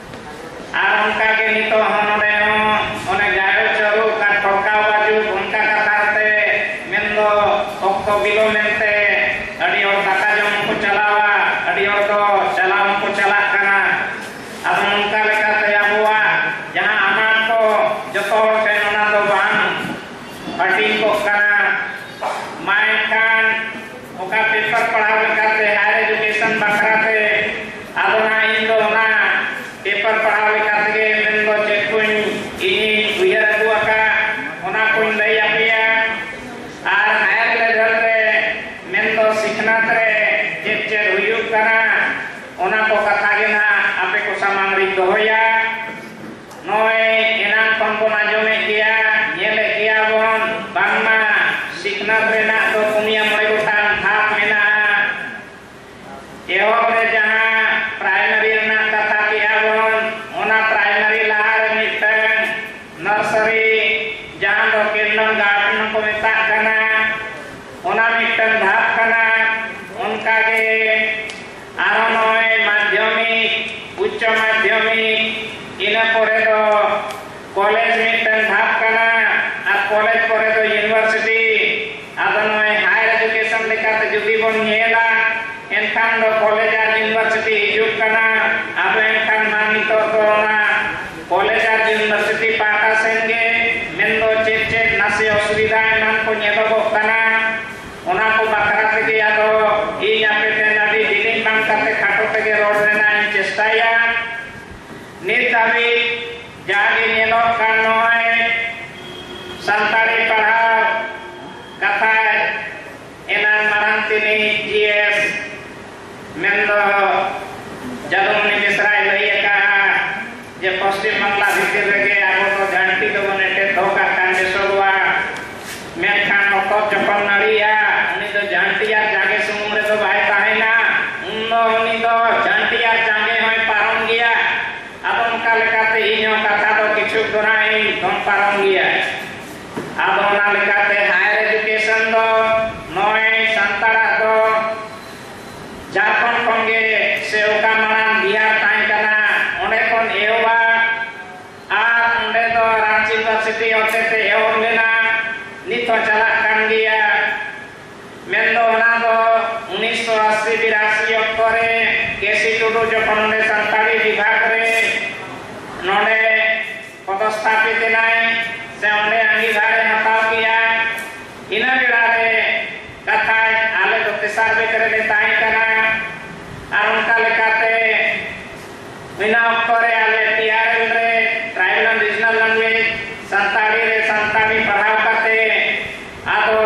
ᱟᱨ ᱚᱱᱠᱟ ᱜᱮ ᱱᱤᱛᱚᱜ ᱦᱚᱸ ᱱᱚᱰᱮ ᱦᱚᱸ ᱚᱱᱮ ᱜᱟᱭᱚᱠ ᱪᱟᱹᱞᱩᱜ ᱟᱨ ᱴᱷᱚᱲᱠᱟᱣ ᱵᱟᱡᱩᱜ, ᱚᱱᱠᱟ ᱠᱟᱛᱷᱟ ᱛᱮ ᱢᱮᱱᱫᱚ ᱚᱠᱛᱚ ᱵᱤᱞᱚᱢ ᱮᱱᱛᱮ ᱟᱹᱰᱤ ᱦᱚᱲ ᱫᱟᱠᱟ ᱡᱚᱢ ᱦᱚᱸᱠᱚ ᱪᱟᱞᱟᱣᱟ, ᱟᱹᱰᱤ ᱦᱚᱲ ᱫᱚ ᱪᱟᱞᱟᱣ ᱦᱚᱸᱠᱚ ᱪᱟᱞᱟᱜ ᱠᱟᱱᱟ᱾ ᱟᱫᱚ ᱱᱚᱝᱠᱟ ᱞᱮᱠᱟᱛᱮ ᱟᱵᱚᱣᱟᱜ ᱡᱟᱦᱟᱸ ᱟᱱᱟᱴ ᱠᱚ ᱡᱚᱛᱚ ᱦᱚᱲ ᱴᱷᱮᱱ ᱚᱱᱟ ᱫᱚ ᱵᱟᱝ ᱦᱟᱹᱴᱤᱧ ᱠᱚᱜ ᱠᱟᱱᱟ᱾ ᱢᱟ ᱮᱱᱠᱷᱟᱱ ᱚᱠᱟ ᱯᱮᱯᱟᱨ ᱯᱟᱲᱦᱟᱣ ᱞᱮᱠᱟᱛᱮ ᱦᱟᱭᱟᱨ ᱮᱰᱩᱠᱮᱥᱚᱱ ᱵᱟᱠᱷᱨᱟ ᱛᱮ ᱟᱫᱚ ᱱᱟᱦᱟᱜ ᱤᱧ ᱫᱚ ᱚᱱᱟ ᱯᱮᱯᱟᱨ ᱯᱟᱲᱦᱟᱣ ᱞᱮᱠᱟ ᱛᱮᱜᱮ ᱢᱮᱱᱫᱚ ᱪᱮᱫ ᱠᱚᱧ ᱤᱧᱤᱧ ᱩᱭᱦᱟᱹᱨ ᱟᱹᱜᱩ ᱟᱠᱟᱫ ᱚᱱᱟ ᱠᱚᱧ ᱞᱟᱹᱭ ᱟᱯᱮᱭᱟ᱾ ᱟᱨ ᱦᱟᱭᱟᱨ ᱞᱮᱵᱷᱮᱞ ᱨᱮ ᱢᱮᱱᱫᱚ ᱥᱤᱠᱷᱱᱟᱹᱛ ᱨᱮ ᱪᱮᱫ ᱪᱮᱫ ᱦᱩᱭᱩᱜ ᱠᱟᱱᱟ ᱚᱱᱟ ᱠᱚ ᱠᱟᱛᱷᱟ ᱜᱮ ᱱᱟᱦᱟᱜ ᱟᱯᱮ ᱠᱚ ᱥᱟᱢᱟᱝ ᱨᱤᱧ ᱫᱚᱦᱚᱭᱟ᱾ ᱨᱮᱱᱟᱜ ᱫᱚ ᱯᱩᱱᱭᱟ ᱢᱚᱬᱮ ᱜᱚᱴᱟᱝ ᱫᱷᱟᱯ ᱢᱮᱱᱟᱜᱼᱟ᱾ ᱮᱦᱚᱵ ᱨᱮ ᱡᱟᱦᱟᱸ ᱯᱨᱟᱭᱢᱟᱨᱤ ᱨᱮᱱᱟᱜ ᱠᱟᱛᱷᱟ ᱠᱮᱜᱼᱟ ᱵᱚᱱ, ᱚᱱᱟ ᱯᱨᱟᱭᱢᱟᱨᱤ ᱞᱟᱦᱟ ᱨᱮ ᱢᱤᱫᱴᱟᱝ ᱱᱟᱨᱥᱟᱨᱤ, ᱡᱟᱦᱟᱸ ᱫᱚ ᱠᱤᱱᱰᱟᱨᱜᱟᱨᱴᱮᱱ ᱠᱚ ᱢᱮᱛᱟᱜ ᱠᱟᱱᱟ, ᱚᱱᱟ ᱢᱤᱫᱴᱟᱝ ᱫᱷᱟᱯ ᱠᱟᱱᱟ᱾ ᱚᱱᱠᱟᱜᱮ ᱟᱨᱚ ᱱᱚᱜᱼᱚᱭ ᱢᱟᱫᱽᱫᱷᱚᱢᱤᱠ, ᱩᱪᱪᱚ ᱢᱟᱫᱽᱫᱷᱚᱢᱤᱠ, ᱤᱱᱟᱹ ᱯᱚᱨᱮ ᱫᱚ ᱠᱚᱞᱮᱡᱽ ᱢᱤᱫᱴᱟᱝ ᱫᱷᱟᱯ ᱠᱟᱱᱟ, ᱟᱨ ᱠᱚᱞᱮᱡᱽ ᱯᱚᱨᱮ ᱫᱚ ᱤᱭᱩᱱᱤᱵᱷᱟᱨᱥᱤᱴᱤ᱾ ᱟᱫᱚ ᱱᱚᱜᱼᱚᱭ ᱦᱟᱭᱟᱨ ᱮᱰᱩᱠᱮᱥᱚᱱ ᱞᱮᱠᱟᱛᱮ ᱡᱩᱫᱤ ᱵᱚᱱ ᱧᱮᱞᱟ, ᱮᱱᱠᱷᱟᱱ ᱫᱚ ᱠᱚᱞᱮᱡᱽ ᱟᱨ ᱤᱭᱩᱱᱤᱵᱷᱟᱨᱥᱤᱴᱤ ᱦᱤᱡᱩᱜ ᱠᱟᱱᱟ᱾ ᱟᱫᱚ ᱮᱱᱠᱷᱟᱱ ᱢᱟ ᱱᱤᱛᱚᱜ ᱫᱚ ᱚᱱᱟ ᱠᱚᱞᱮᱡᱽ ᱟᱨ ᱤᱭᱩᱱᱤᱵᱷᱟᱨᱥᱤᱴᱤ ᱯᱟᱦᱴᱟ ᱥᱮᱱ ᱜᱮ, ᱢᱮᱱᱫᱚ ᱪᱮᱫ ᱪᱮᱫ ᱱᱟᱥᱮ ᱚᱥᱩᱵᱤᱫᱷᱟ ᱮᱢᱟᱱ ᱠᱚ ᱧᱮᱞᱚᱜᱚᱜ ᱠᱟᱱᱟ, ᱚᱱᱟ ᱠᱚ ᱵᱟᱠᱷᱨᱟ ᱛᱮᱜᱮ ᱟᱫᱚ ᱤᱧ ᱟᱯᱮ ᱴᱷᱮᱱ ᱟᱹᱰᱤ ᱡᱤᱞᱤᱧ ᱵᱟᱝ ᱠᱟᱛᱮ ᱠᱷᱟᱴᱚ ᱛᱮᱜᱮ ᱨᱚᱲ ᱨᱮᱱᱟᱜ ᱤᱧ ᱪᱮᱥᱴᱟᱭᱟ᱾ ᱱᱤᱛ ᱫᱷᱟᱹᱵᱤᱡ ᱡᱟᱦᱟᱸ ᱜᱮ ᱧᱮᱞᱚᱜ ᱠᱟᱱ ᱱᱚᱜᱼᱚᱭ ᱥᱟᱱᱛᱟᱲᱤ ᱯᱟᱲᱦᱟᱣ ᱠᱟᱛᱷᱟ ᱮᱱᱟᱝ ᱢᱟᱲᱟᱝ ᱛᱤᱱᱤᱡ ᱡᱤ ᱮᱥ ᱢᱮᱱᱫᱚ ᱡᱟᱫᱩᱢᱚᱱᱤ ᱵᱮᱥᱨᱟᱭ ᱞᱟᱹᱭ ᱟᱠᱟᱫᱼᱟ ᱡᱮ ᱯᱚᱥᱪᱤᱢ ᱵᱟᱝᱞᱟ ᱵᱷᱤᱛᱤᱨ ᱨᱮᱜᱮ ᱟᱵᱚ ᱫᱚ ᱡᱷᱟᱱᱴᱤ ᱫᱚᱵᱚᱱ ᱮᱴᱮᱫ ᱫᱚᱦᱚ ᱠᱟᱜ ᱠᱟᱱ ᱵᱮᱥᱚᱜᱚᱜᱼᱟ᱾ ᱢᱮᱱᱠᱷᱟᱱ ᱦᱚᱛᱚᱫ ᱡᱚᱠᱷᱚᱱ ᱱᱟᱹᱲᱤᱜᱼᱟ, ᱩᱱᱤ ᱫᱚ ᱡᱷᱟᱱᱴᱤ ᱟᱨ ᱡᱟᱸᱜᱮ ᱥᱩᱢᱩᱝ ᱨᱮᱫᱚ ᱵᱟᱭ ᱛᱟᱦᱮᱱᱟ᱾ ᱩᱱᱫᱚ ᱩᱱᱤ ᱫᱚ ᱡᱷᱟᱱᱴᱤ ᱟᱨ ᱡᱟᱸᱜᱮ ᱦᱚᱸᱭ ᱯᱟᱨᱚᱢ ᱜᱮᱭᱟ᱾ ᱟᱫᱚ ᱚᱱᱠᱟ ᱞᱮᱠᱟᱛᱮ ᱤᱧ ᱦᱚᱸ ᱠᱟᱛᱷᱟ ᱫᱚ ᱠᱤᱪᱷᱩ ᱫᱚ ᱱᱟᱜ ᱤᱧ ᱫᱚᱱ ᱯᱟᱨᱚᱢ ᱜᱮᱭᱟ᱾ ᱟᱫᱚ ᱚᱱᱟ ᱞᱮᱠᱟᱛᱮ ᱦᱟᱭᱟᱨ ᱮᱰᱩᱠᱮᱥᱚᱱ ᱫᱚ ᱱᱚᱜᱼᱚᱭ ᱥᱟᱱᱛᱟᱲᱟᱜ ᱫᱚ ᱡᱷᱟᱲᱠᱷᱚᱸᱰ ᱠᱷᱚᱱ ᱜᱮ ᱥᱮ ᱚᱠᱟ ᱢᱟᱲᱟᱝ ᱵᱤᱦᱟᱨ ᱛᱟᱦᱮᱸ ᱠᱟᱱᱟ, ᱚᱸᱰᱮ ᱠᱷᱚᱱ ᱮᱦᱚᱵᱟ᱾ ᱟᱨ ᱚᱸᱰᱮ ᱫᱚ ᱨᱟᱸᱪᱤ ᱤᱭᱩᱱᱤᱵᱷᱟᱨᱥᱤᱴᱤ ᱦᱚᱛᱮᱛᱮ ᱮᱦᱚᱵ ᱞᱮᱱᱟ, ᱱᱤᱛ ᱦᱚᱸ ᱪᱟᱞᱟᱜ ᱠᱟᱱ ᱜᱮᱭᱟ᱾ ᱢᱮᱱᱫᱚ ᱚᱱᱟ ᱫᱚ ᱩᱱᱤᱥᱥᱚ ᱟᱥᱤ ᱵᱤᱨᱟᱥᱤ ᱚᱠᱛᱚ ᱨᱮ ᱠᱮ ᱥᱤ ᱴᱩᱰᱩ ᱡᱚᱠᱷᱚᱱ ᱚᱸᱰᱮ ᱥᱟᱱᱛᱟᱲᱤ ᱵᱤᱵᱷᱟᱜᱽ ᱨᱮ ᱱᱚᱰᱮ ᱯᱚᱫᱚᱥᱛᱷᱟᱯᱤᱛ ᱮᱱᱟᱭ, ᱥᱮ ᱚᱸᱰᱮ ᱟᱸᱜᱤᱵᱷᱟᱨ ᱮ ᱦᱟᱛᱟᱣ ᱠᱮᱜᱼᱟ, ᱤᱱᱟᱹ ᱵᱮᱲᱟ ᱨᱮ ᱠᱟᱛᱷᱟᱡ ᱟᱞᱮ ᱫᱚ ᱛᱮᱥᱟᱨ ᱵᱮᱪ ᱨᱮᱞᱮ ᱛᱟᱦᱮᱸ ᱠᱟᱱᱟ᱾ ᱟᱨ ᱚᱱᱠᱟ ᱞᱮᱠᱟᱛᱮ ᱤᱱᱟᱹ ᱚᱠᱛᱚ ᱨᱮ ᱟᱞᱮ ᱴᱤ ᱟᱨ ᱮᱞ ᱨᱮ, Tribal and Regional Language, Santali ᱨᱮ ᱥᱟᱱᱛᱟᱲᱤ ᱯᱟᱲᱦᱟᱣ ᱠᱟᱛᱮ ᱟᱫᱚ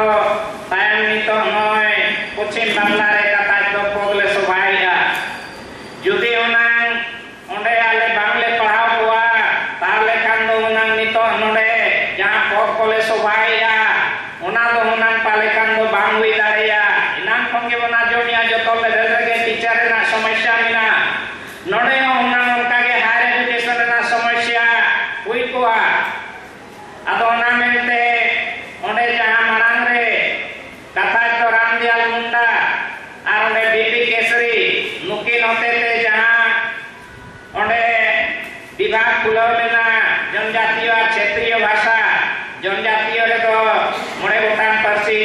ᱛᱟᱭᱚᱢ ᱱᱤᱛᱚᱜ ᱱᱚᱜᱼᱚᱭ ᱯᱚᱪᱷᱤᱢ ᱵᱟᱝᱞᱟ ᱨᱮ ᱠᱟᱛᱷᱟᱡ ᱫᱚ ᱯᱚᱫᱽ ᱞᱮ ᱥᱚᱵᱷᱟᱭᱮᱫᱼᱟ᱾ ᱡᱩᱫᱤ ᱚᱱᱟ ᱚᱸᱰᱮ ᱟᱞᱮ ᱵᱟᱝᱞᱮ ᱯᱟᱲᱦᱟᱣ ᱠᱚᱣᱟ, ᱛᱟᱦᱞᱮ ᱠᱷᱟᱱ ᱫᱚ ᱦᱩᱱᱟᱹᱝ ᱱᱤᱛᱚᱜ ᱱᱚᱰᱮ ᱡᱟᱦᱟᱸ ᱯᱚᱫᱽ ᱠᱚᱞᱮ ᱥᱚᱵᱷᱟᱭᱮᱫᱼᱟ, ᱚᱱᱟ ᱫᱚ ᱦᱩᱱᱟᱹᱝ ᱯᱟᱞᱮ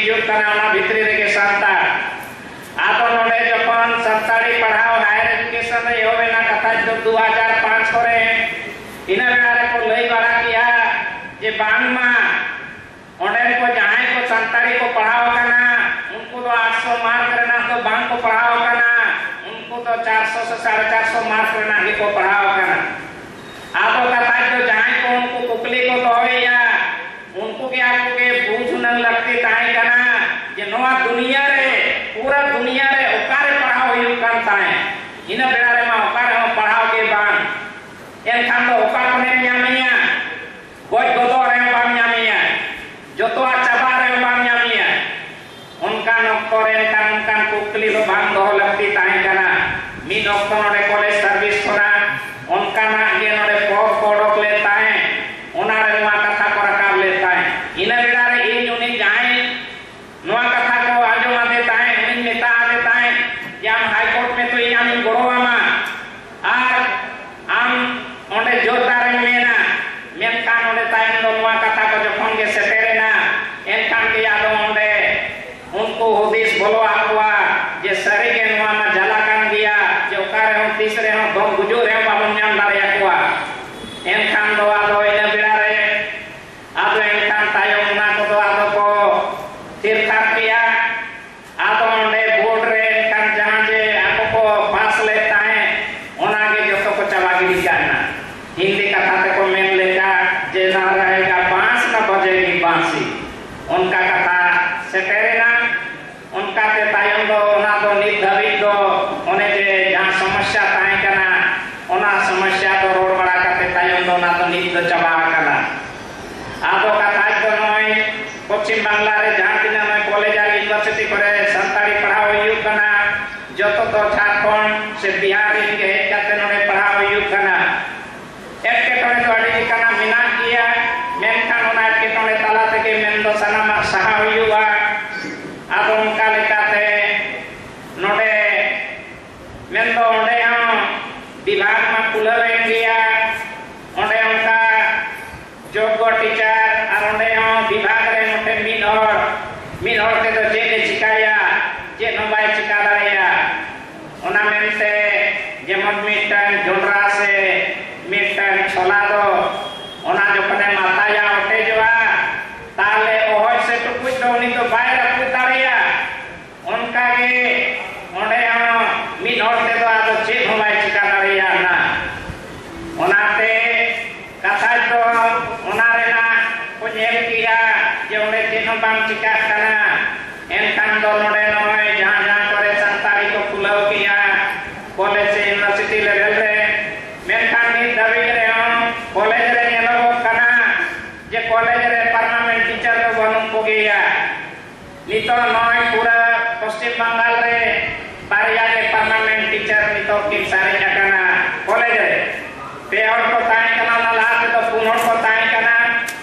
ᱦᱩᱭᱩᱜ ᱠᱟᱱᱟ, ᱚᱱᱟ ᱵᱷᱤᱛᱨᱤ ᱨᱮᱜᱮ ᱥᱟᱱᱛᱟᱲ᱾ ᱟᱫᱚ ᱱᱚᱰᱮ ᱡᱚᱠᱷᱚᱱ ᱥᱟᱱᱛᱟᱲᱤ ᱯᱟᱲᱦᱟᱣ higher education ᱨᱮ ᱮᱦᱚᱵ ᱮᱱᱟ, ᱠᱟᱛᱷᱟ ᱫᱚ ᱫᱩ ᱦᱟᱡᱟᱨ ᱯᱟᱸᱪ ᱠᱚᱨᱮ, ᱤᱱᱟᱹ ᱵᱮᱲᱟ ᱨᱮᱠᱚ ᱞᱟᱹᱭ ᱵᱟᱲᱟ ᱠᱮᱜᱼᱟ ᱡᱮ ᱵᱟᱝᱢᱟ ᱚᱸᱰᱮᱱ ᱠᱚ ᱡᱟᱦᱟᱸᱭ ᱠᱚ ᱥᱟᱱᱛᱟᱲᱤ ᱠᱚ ᱯᱟᱲᱦᱟᱣ ᱟᱠᱟᱱᱟ, ᱩᱱᱠᱩ ᱫᱚ ᱟᱴᱥᱚ mark ᱨᱮᱱᱟᱜ ᱫᱚ ᱵᱟᱝ ᱠᱚ ᱯᱟᱲᱦᱟᱣ ᱟᱠᱟᱱᱟ, ᱩᱱᱠᱩ ᱫᱚ ᱪᱟᱨᱥᱚ ᱥᱮ ᱥᱟᱲᱮ ᱪᱟᱨᱥᱚ mark ᱨᱮᱱᱟᱜ ᱜᱮᱠᱚ ᱯᱟᱲᱦᱟᱣ ᱟᱠᱟᱱᱟ᱾ ᱟᱫᱚ ᱠᱟᱛᱷᱟ ᱫᱚ ᱡᱟᱦᱟᱸᱭ ᱠᱚ ᱩᱱᱠᱩ ᱠᱩᱠᱞᱤ ᱠᱚ ᱫᱚᱦᱚᱭᱮᱜᱼᱟ, ᱩᱱᱠᱩ ᱜᱮ ᱟᱠᱚ ᱜᱮ ᱵᱩᱡᱽ ᱦᱩᱱᱟᱹᱝ ᱞᱟᱹᱠᱛᱤ ᱛᱟᱦᱮᱸ ᱠᱟᱱᱟ ᱡᱮ ᱱᱚᱣᱟ ᱫᱩᱱᱤᱭᱟᱹ ᱨᱮ, ᱯᱩᱨᱟᱹ ᱫᱩᱱᱤᱭᱟᱹ ᱨᱮ ᱚᱠᱟᱨᱮ ᱯᱟᱲᱦᱟᱣ ᱦᱩᱭᱩᱜ ᱠᱟᱱ ᱛᱟᱦᱮᱸᱫ᱾ ᱤᱱᱟᱹ ᱵᱮᱲᱟ ᱨᱮᱢᱟ ᱚᱠᱟ ᱨᱮᱦᱚᱸ ᱯᱟᱲᱦᱟᱣ ᱜᱮ ᱵᱟᱝ᱾ ᱮᱱᱠᱷᱟᱱ ᱫᱚ ᱚᱠᱟ ᱠᱷᱚᱱᱮᱢ ᱧᱟᱢᱮᱭᱟ? ᱜᱚᱡ ᱜᱚᱫᱚᱜ ᱨᱮᱦᱚᱸ ᱵᱟᱢ ᱧᱟᱢᱮᱭᱟ, ᱡᱚᱛᱚᱣᱟᱜ ᱪᱟᱵᱟᱜ ᱨᱮᱦᱚᱸ ᱵᱟᱢ ᱧᱟᱢᱮᱭᱟ᱾ ᱚᱱᱠᱟᱱ ᱚᱠᱛᱚ ᱨᱮ ᱮᱱᱠᱷᱟᱱ ᱚᱱᱠᱟᱱ ᱠᱩᱠᱞᱤ ᱫᱚ ᱵᱟᱝ ᱫᱚᱦᱚ ᱞᱟᱹᱠᱛᱤ ᱛᱟᱦᱮᱸ ᱠᱟᱱᱟ᱾ ᱢᱤᱫ ᱚᱠᱛᱚ ᱱᱚᱰᱮ ᱠᱚᱞᱮᱡᱽ ᱥᱟᱨᱵᱷᱤᱥ ᱠᱷᱚᱱᱟᱜ ᱚᱱᱠᱟᱱᱟᱜ ᱜᱮ ᱱᱚᱰᱮ ᱯᱚᱫᱽ ᱠᱚ ᱚᱰᱚᱠ ᱞᱮᱫ ᱛᱟᱦᱮᱸᱫ, ᱚᱱᱟ ᱨᱮ ᱱᱚᱣᱟ ᱠᱟᱛᱷᱟ ᱠᱚ ᱨᱟᱠᱟᱵ ᱞᱮᱫ ᱛᱟᱦᱮᱸᱫ᱾ ᱤᱱᱟᱹ ᱵᱮᱲᱟ ᱨᱮ ᱤᱧ ᱩᱱᱤ ᱡᱟᱦᱟᱸᱭ ᱱᱚᱣᱟ ᱠᱟᱛᱷᱟ ᱠᱚ ᱟᱸᱡᱚᱢ ᱟᱫᱮ ᱛᱟᱦᱮᱸᱫ, ᱩᱱᱤᱧ ᱢᱮᱛᱟ ᱟᱫᱮ ᱛᱟᱦᱮᱸᱫ ᱡᱮ, "ᱟᱢ ᱦᱟᱭ ᱠᱳᱨᱴ ᱢᱮ ᱛᱚ, ᱤᱧ ᱟᱢᱤᱧ ᱜᱚᱲᱚ ᱟᱢᱟ, ᱟᱨ ᱟᱢ ᱚᱸᱰᱮ ᱡᱳᱨᱫᱟᱨᱮᱢ ᱢᱮᱱᱟ, ᱢᱮᱱᱠᱷᱟᱱ ᱚᱸᱰᱮ ᱛᱟᱭᱚᱢ ᱫᱚ ᱱᱚᱣᱟ ᱠᱟᱛᱷᱟ ᱠᱚ ᱡᱚᱠᱷᱚᱱ ᱜᱮ ᱥᱮᱴᱮᱨᱮᱱᱟ, ᱮᱱᱠᱷᱟᱱ ᱜᱮ ᱟᱫᱚ ᱚᱸᱰᱮ ᱩᱱᱠᱩ ᱦᱩᱫᱤᱥ ᱵᱚᱞᱚ ᱟᱠᱚᱣᱟ ᱡᱮ ᱥᱟᱹᱨᱤᱜᱮ ᱱᱚᱣᱟ ᱢᱟ ᱡᱟᱞᱟ ᱠᱟᱱ ᱜᱮᱭᱟ, ᱡᱮ ᱚᱠᱟ ᱨᱮᱦᱚᱸ ᱛᱤᱥ ᱨᱮᱦᱚᱸ ᱫᱚ ᱜᱩᱡᱩᱜ ᱨᱮᱦᱚᱸ ᱵᱟᱵᱚᱱ ᱧᱟᱢ ᱫᱟᱲᱮᱭᱟᱠᱚᱣᱟ᱾ ᱮᱱᱠᱷᱟᱱ ᱫᱚ ᱟᱫᱚ ᱤᱱᱟᱹ ᱵᱮᱲᱟ ᱨᱮ ᱟᱫᱚ ᱮᱱᱠᱷᱟᱱ ᱛᱟᱭᱚᱢ ᱚᱱᱟ ᱠᱚᱫᱚ ᱟᱫᱚ ᱠᱚ ᱛᱷᱤᱨ ᱛᱷᱟᱨ ᱠᱮᱜᱼᱟ᱾ ᱟᱫᱚ ᱚᱸᱰᱮ ᱵᱳᱨᱰ ᱨᱮ ᱮᱱᱠᱷᱟᱱ ᱡᱟᱦᱟᱸ ᱡᱮ ᱟᱠᱚ ᱠᱚ ᱯᱟᱥ ᱞᱮᱫ ᱛᱟᱦᱮᱸᱫ, ᱚᱱᱟ ᱜᱮ ᱡᱚᱛᱚ ᱠᱚ ᱪᱟᱵᱟ ᱜᱤᱰᱤ ᱠᱟᱜ ᱠᱟᱱᱟ᱾ ᱦᱤᱱᱫᱤ ᱠᱟᱛᱷᱟ ᱛᱮᱠᱚ ᱢᱮᱱ ᱞᱮᱠᱟ ᱡᱮ, "ᱱᱟ ᱨᱟᱦᱮᱜᱟ ᱵᱟᱸᱥ ᱱᱟ ᱵᱟᱡᱮᱜᱤ ᱵᱟᱸᱥᱤ", ᱚᱱᱠᱟ ᱠᱟᱛᱷᱟ ᱥᱮᱴᱮᱨᱮᱱᱟ᱾ ᱚᱱᱠᱟᱛᱮ ᱛᱟᱭᱚᱢ ᱫᱚ ᱚᱱᱟ ᱫᱚ ᱱᱤᱛ ᱫᱷᱟᱹᱵᱤᱡ ᱫᱚ ᱚᱱᱮ ᱡᱮ ᱡᱟᱦᱟᱸ ᱥᱚᱢᱚᱥᱥᱟ ᱛᱟᱦᱮᱸ ᱠᱟᱱᱟ, ᱚᱱᱟ ᱥᱚᱢᱚᱥᱥᱟ ᱫᱚ ᱨᱚᱲ ᱵᱟᱲᱟ ᱠᱟᱛᱮ ᱛᱟᱭᱚᱢ ᱫᱚ ᱚᱱᱟ ᱫᱚ ᱱᱤᱛ ᱫᱚ ᱪᱟᱵᱟ ᱟᱠᱟᱱᱟ᱾ ᱟᱫᱚ ᱠᱟᱛᱷᱟ ᱫᱚ ᱱᱚᱜᱼᱚᱭ ᱯᱚᱪᱷᱤᱢ ᱵᱟᱝᱞᱟ ᱨᱮ ᱡᱟᱦᱟᱸ ᱛᱤᱱᱟᱹᱜ ᱱᱚᱜᱼᱚᱭ ᱠᱚᱞᱮᱡᱽ ᱟᱨ ᱤᱭᱩᱱᱤᱵᱷᱟᱨᱥᱤᱴᱤ ᱠᱚᱨᱮ ᱥᱟᱱᱛᱟᱲᱤ ᱯᱟᱲᱦᱟᱣ ᱦᱩᱭᱩᱜ ᱠᱟᱱᱟ, ᱡᱚᱛᱚ ᱫᱚ ᱡᱷᱟᱲᱠᱷᱚᱸᱰ ᱥᱮ ᱵᱤᱦᱟᱨ ᱨᱮᱱ ᱜᱮ ᱦᱮᱡ ᱠᱟᱛᱮ ᱱᱚᱰᱮ ᱯᱟᱲᱦᱟᱣ ᱦᱩᱭᱩᱜ ᱠᱟᱱᱟ᱾ ᱮᱴᱠᱮᱴᱚᱬᱮ ᱫᱚ ᱟᱹᱰᱤ ᱞᱮᱠᱟᱱᱟᱜ ᱢᱮᱱᱟᱜ ᱜᱮᱭᱟ, ᱢᱮᱱᱠᱷᱟᱱ ᱚᱱᱟ ᱮᱴᱠᱮᱴᱚᱬᱮ ᱛᱟᱞᱟ ᱛᱮᱜᱮ ᱢᱮᱱᱫᱚ ᱥᱟᱱᱟᱢᱟᱜ ᱥᱟᱦᱟ ᱦᱩᱭᱩᱜᱼᱟ᱾ ᱟᱫᱚ ᱚᱱᱠᱟ ᱞᱮᱠᱟᱛᱮ ᱱᱚᱰᱮ ᱢᱮᱱᱫᱚ ᱚᱸᱰᱮ ᱦᱚᱸ ᱵᱤᱵᱷᱟᱜᱽ ᱢᱟ ᱠᱷᱩᱞᱟᱹᱣ ᱮᱱ ᱜᱮᱭᱟ, ᱚᱸᱰᱮ ᱚᱱᱠᱟ ᱡᱳᱜᱽᱜᱚ ᱴᱤᱪᱟᱨ ᱟᱨ ᱚᱸᱰᱮ ᱦᱚᱸ ᱵᱤᱵᱷᱟᱜᱽ ᱨᱮ ᱱᱚᱛᱮ ᱢᱤᱫ ᱦᱚᱲ ᱢᱤᱫ ᱦᱚᱲ ᱛᱮᱫᱚ ᱪᱮᱫ ᱮ ᱪᱤᱠᱟᱹᱭᱟ? ᱪᱮᱫ ᱦᱚᱸ ᱵᱟᱭ ᱪᱤᱠᱟᱹ ᱫᱟᱲᱮᱭᱟᱜᱼᱟ᱾ ᱚᱱᱟ ᱢᱮᱱᱛᱮ ᱡᱮᱢᱚᱱ ᱢᱤᱫᱴᱟᱝ ᱡᱚᱱᱰᱨᱟ ᱥᱮ ᱢᱤᱫᱴᱟᱝ ᱪᱷᱚᱞᱟ ᱫᱚ ᱚᱱᱟ ᱡᱚᱠᱷᱚᱱᱮᱢ ᱟᱛᱟᱭᱟ, ᱚᱴᱮᱡᱚᱜᱼᱟ, ᱛᱟᱦᱞᱮ ᱚᱦᱚᱡ ᱥᱮ ᱴᱩᱠᱩᱡ ᱫᱚ ᱩᱱᱤ ᱫᱚ ᱵᱟᱭ ᱨᱟᱹᱯᱩᱫ ᱫᱟᱲᱮᱭᱟᱜᱼᱟ᱾ ᱚᱱᱠᱟᱜᱮ ᱚᱸᱰᱮ ᱦᱚᱸ ᱢᱤᱫ ᱦᱚᱲ ᱛᱮᱫᱚ ᱟᱫᱚ ᱪᱮᱫ ᱦᱚᱸ ᱵᱟᱭ ᱪᱤᱠᱟ ᱫᱟᱲᱮᱭᱟᱜᱼᱟ᱾ ᱚᱱᱟᱛᱮ ᱠᱟᱛᱷᱟ ᱫᱚ ᱚᱱᱟ ᱨᱮᱱᱟᱜ ᱠᱚ ᱧᱮᱞ ᱠᱮᱜᱼᱟ ᱡᱮ ᱚᱸᱰᱮ ᱪᱮᱫ ᱦᱚᱸ ᱵᱟᱝ ᱪᱤᱠᱟᱜ ᱠᱟᱱᱟ᱾ ᱮᱱᱠᱷᱟᱱ ᱫᱚ ᱱᱚᱰᱮ ᱱᱚᱜᱼᱚᱭ ᱡᱟᱦᱟᱸ ᱡᱟᱦᱟᱸ ᱠᱚᱨᱮ ᱥᱟᱱᱛᱟᱲᱤ ᱠᱚ ᱠᱷᱩᱞᱟᱹᱣ ᱠᱮᱜᱼᱟ, ᱠᱚᱞᱮᱡᱽ ᱥᱮ ᱤᱭᱩᱱᱤᱵᱷᱟᱨᱥᱤᱴᱤ ᱞᱮᱵᱮᱞ ᱨᱮ, ᱢᱮᱱᱠᱷᱟᱱ ᱱᱤᱛ ᱫᱷᱟᱹᱵᱤᱡ ᱨᱮᱦᱚᱸ ᱠᱚᱞᱮᱡᱽ ᱨᱮ ᱧᱮᱞᱚᱜᱚᱜ ᱠᱟᱱᱟ ᱡᱮ ᱠᱚᱞᱮᱡᱽ ᱨᱮ ᱯᱟᱨᱢᱟᱱᱮᱱᱴ ᱴᱤᱪᱟᱨ ᱫᱚ ᱵᱟᱹᱱᱩᱜ ᱠᱚᱜᱮᱭᱟ᱾ ᱱᱤᱛᱚᱜ ᱱᱚᱜᱼᱚᱭ ᱯᱩᱨᱟᱹ ᱯᱚᱥᱪᱤᱢ ᱵᱟᱝᱜᱟᱞ ᱨᱮ ᱵᱟᱨᱭᱟ ᱜᱮ ᱯᱟᱨᱢᱟᱱᱮᱱᱴ ᱴᱤᱪᱟᱨ ᱱᱤᱛᱚᱜ ᱠᱤᱱ ᱥᱟᱨᱮᱡ ᱟᱠᱟᱱᱟ ᱠᱚᱞᱮᱡᱽ ᱨᱮ᱾ ᱯᱮ ᱦᱚᱲ ᱠᱚ ᱛᱟᱦᱮᱸ ᱠᱟᱱᱟ, ᱚᱱᱟ ᱞᱟᱦᱟ ᱛᱮᱫᱚ ᱯᱩᱱ ᱦᱚᱲ ᱠᱚ ᱛᱟᱦᱮᱸ ᱠᱟᱱᱟ᱾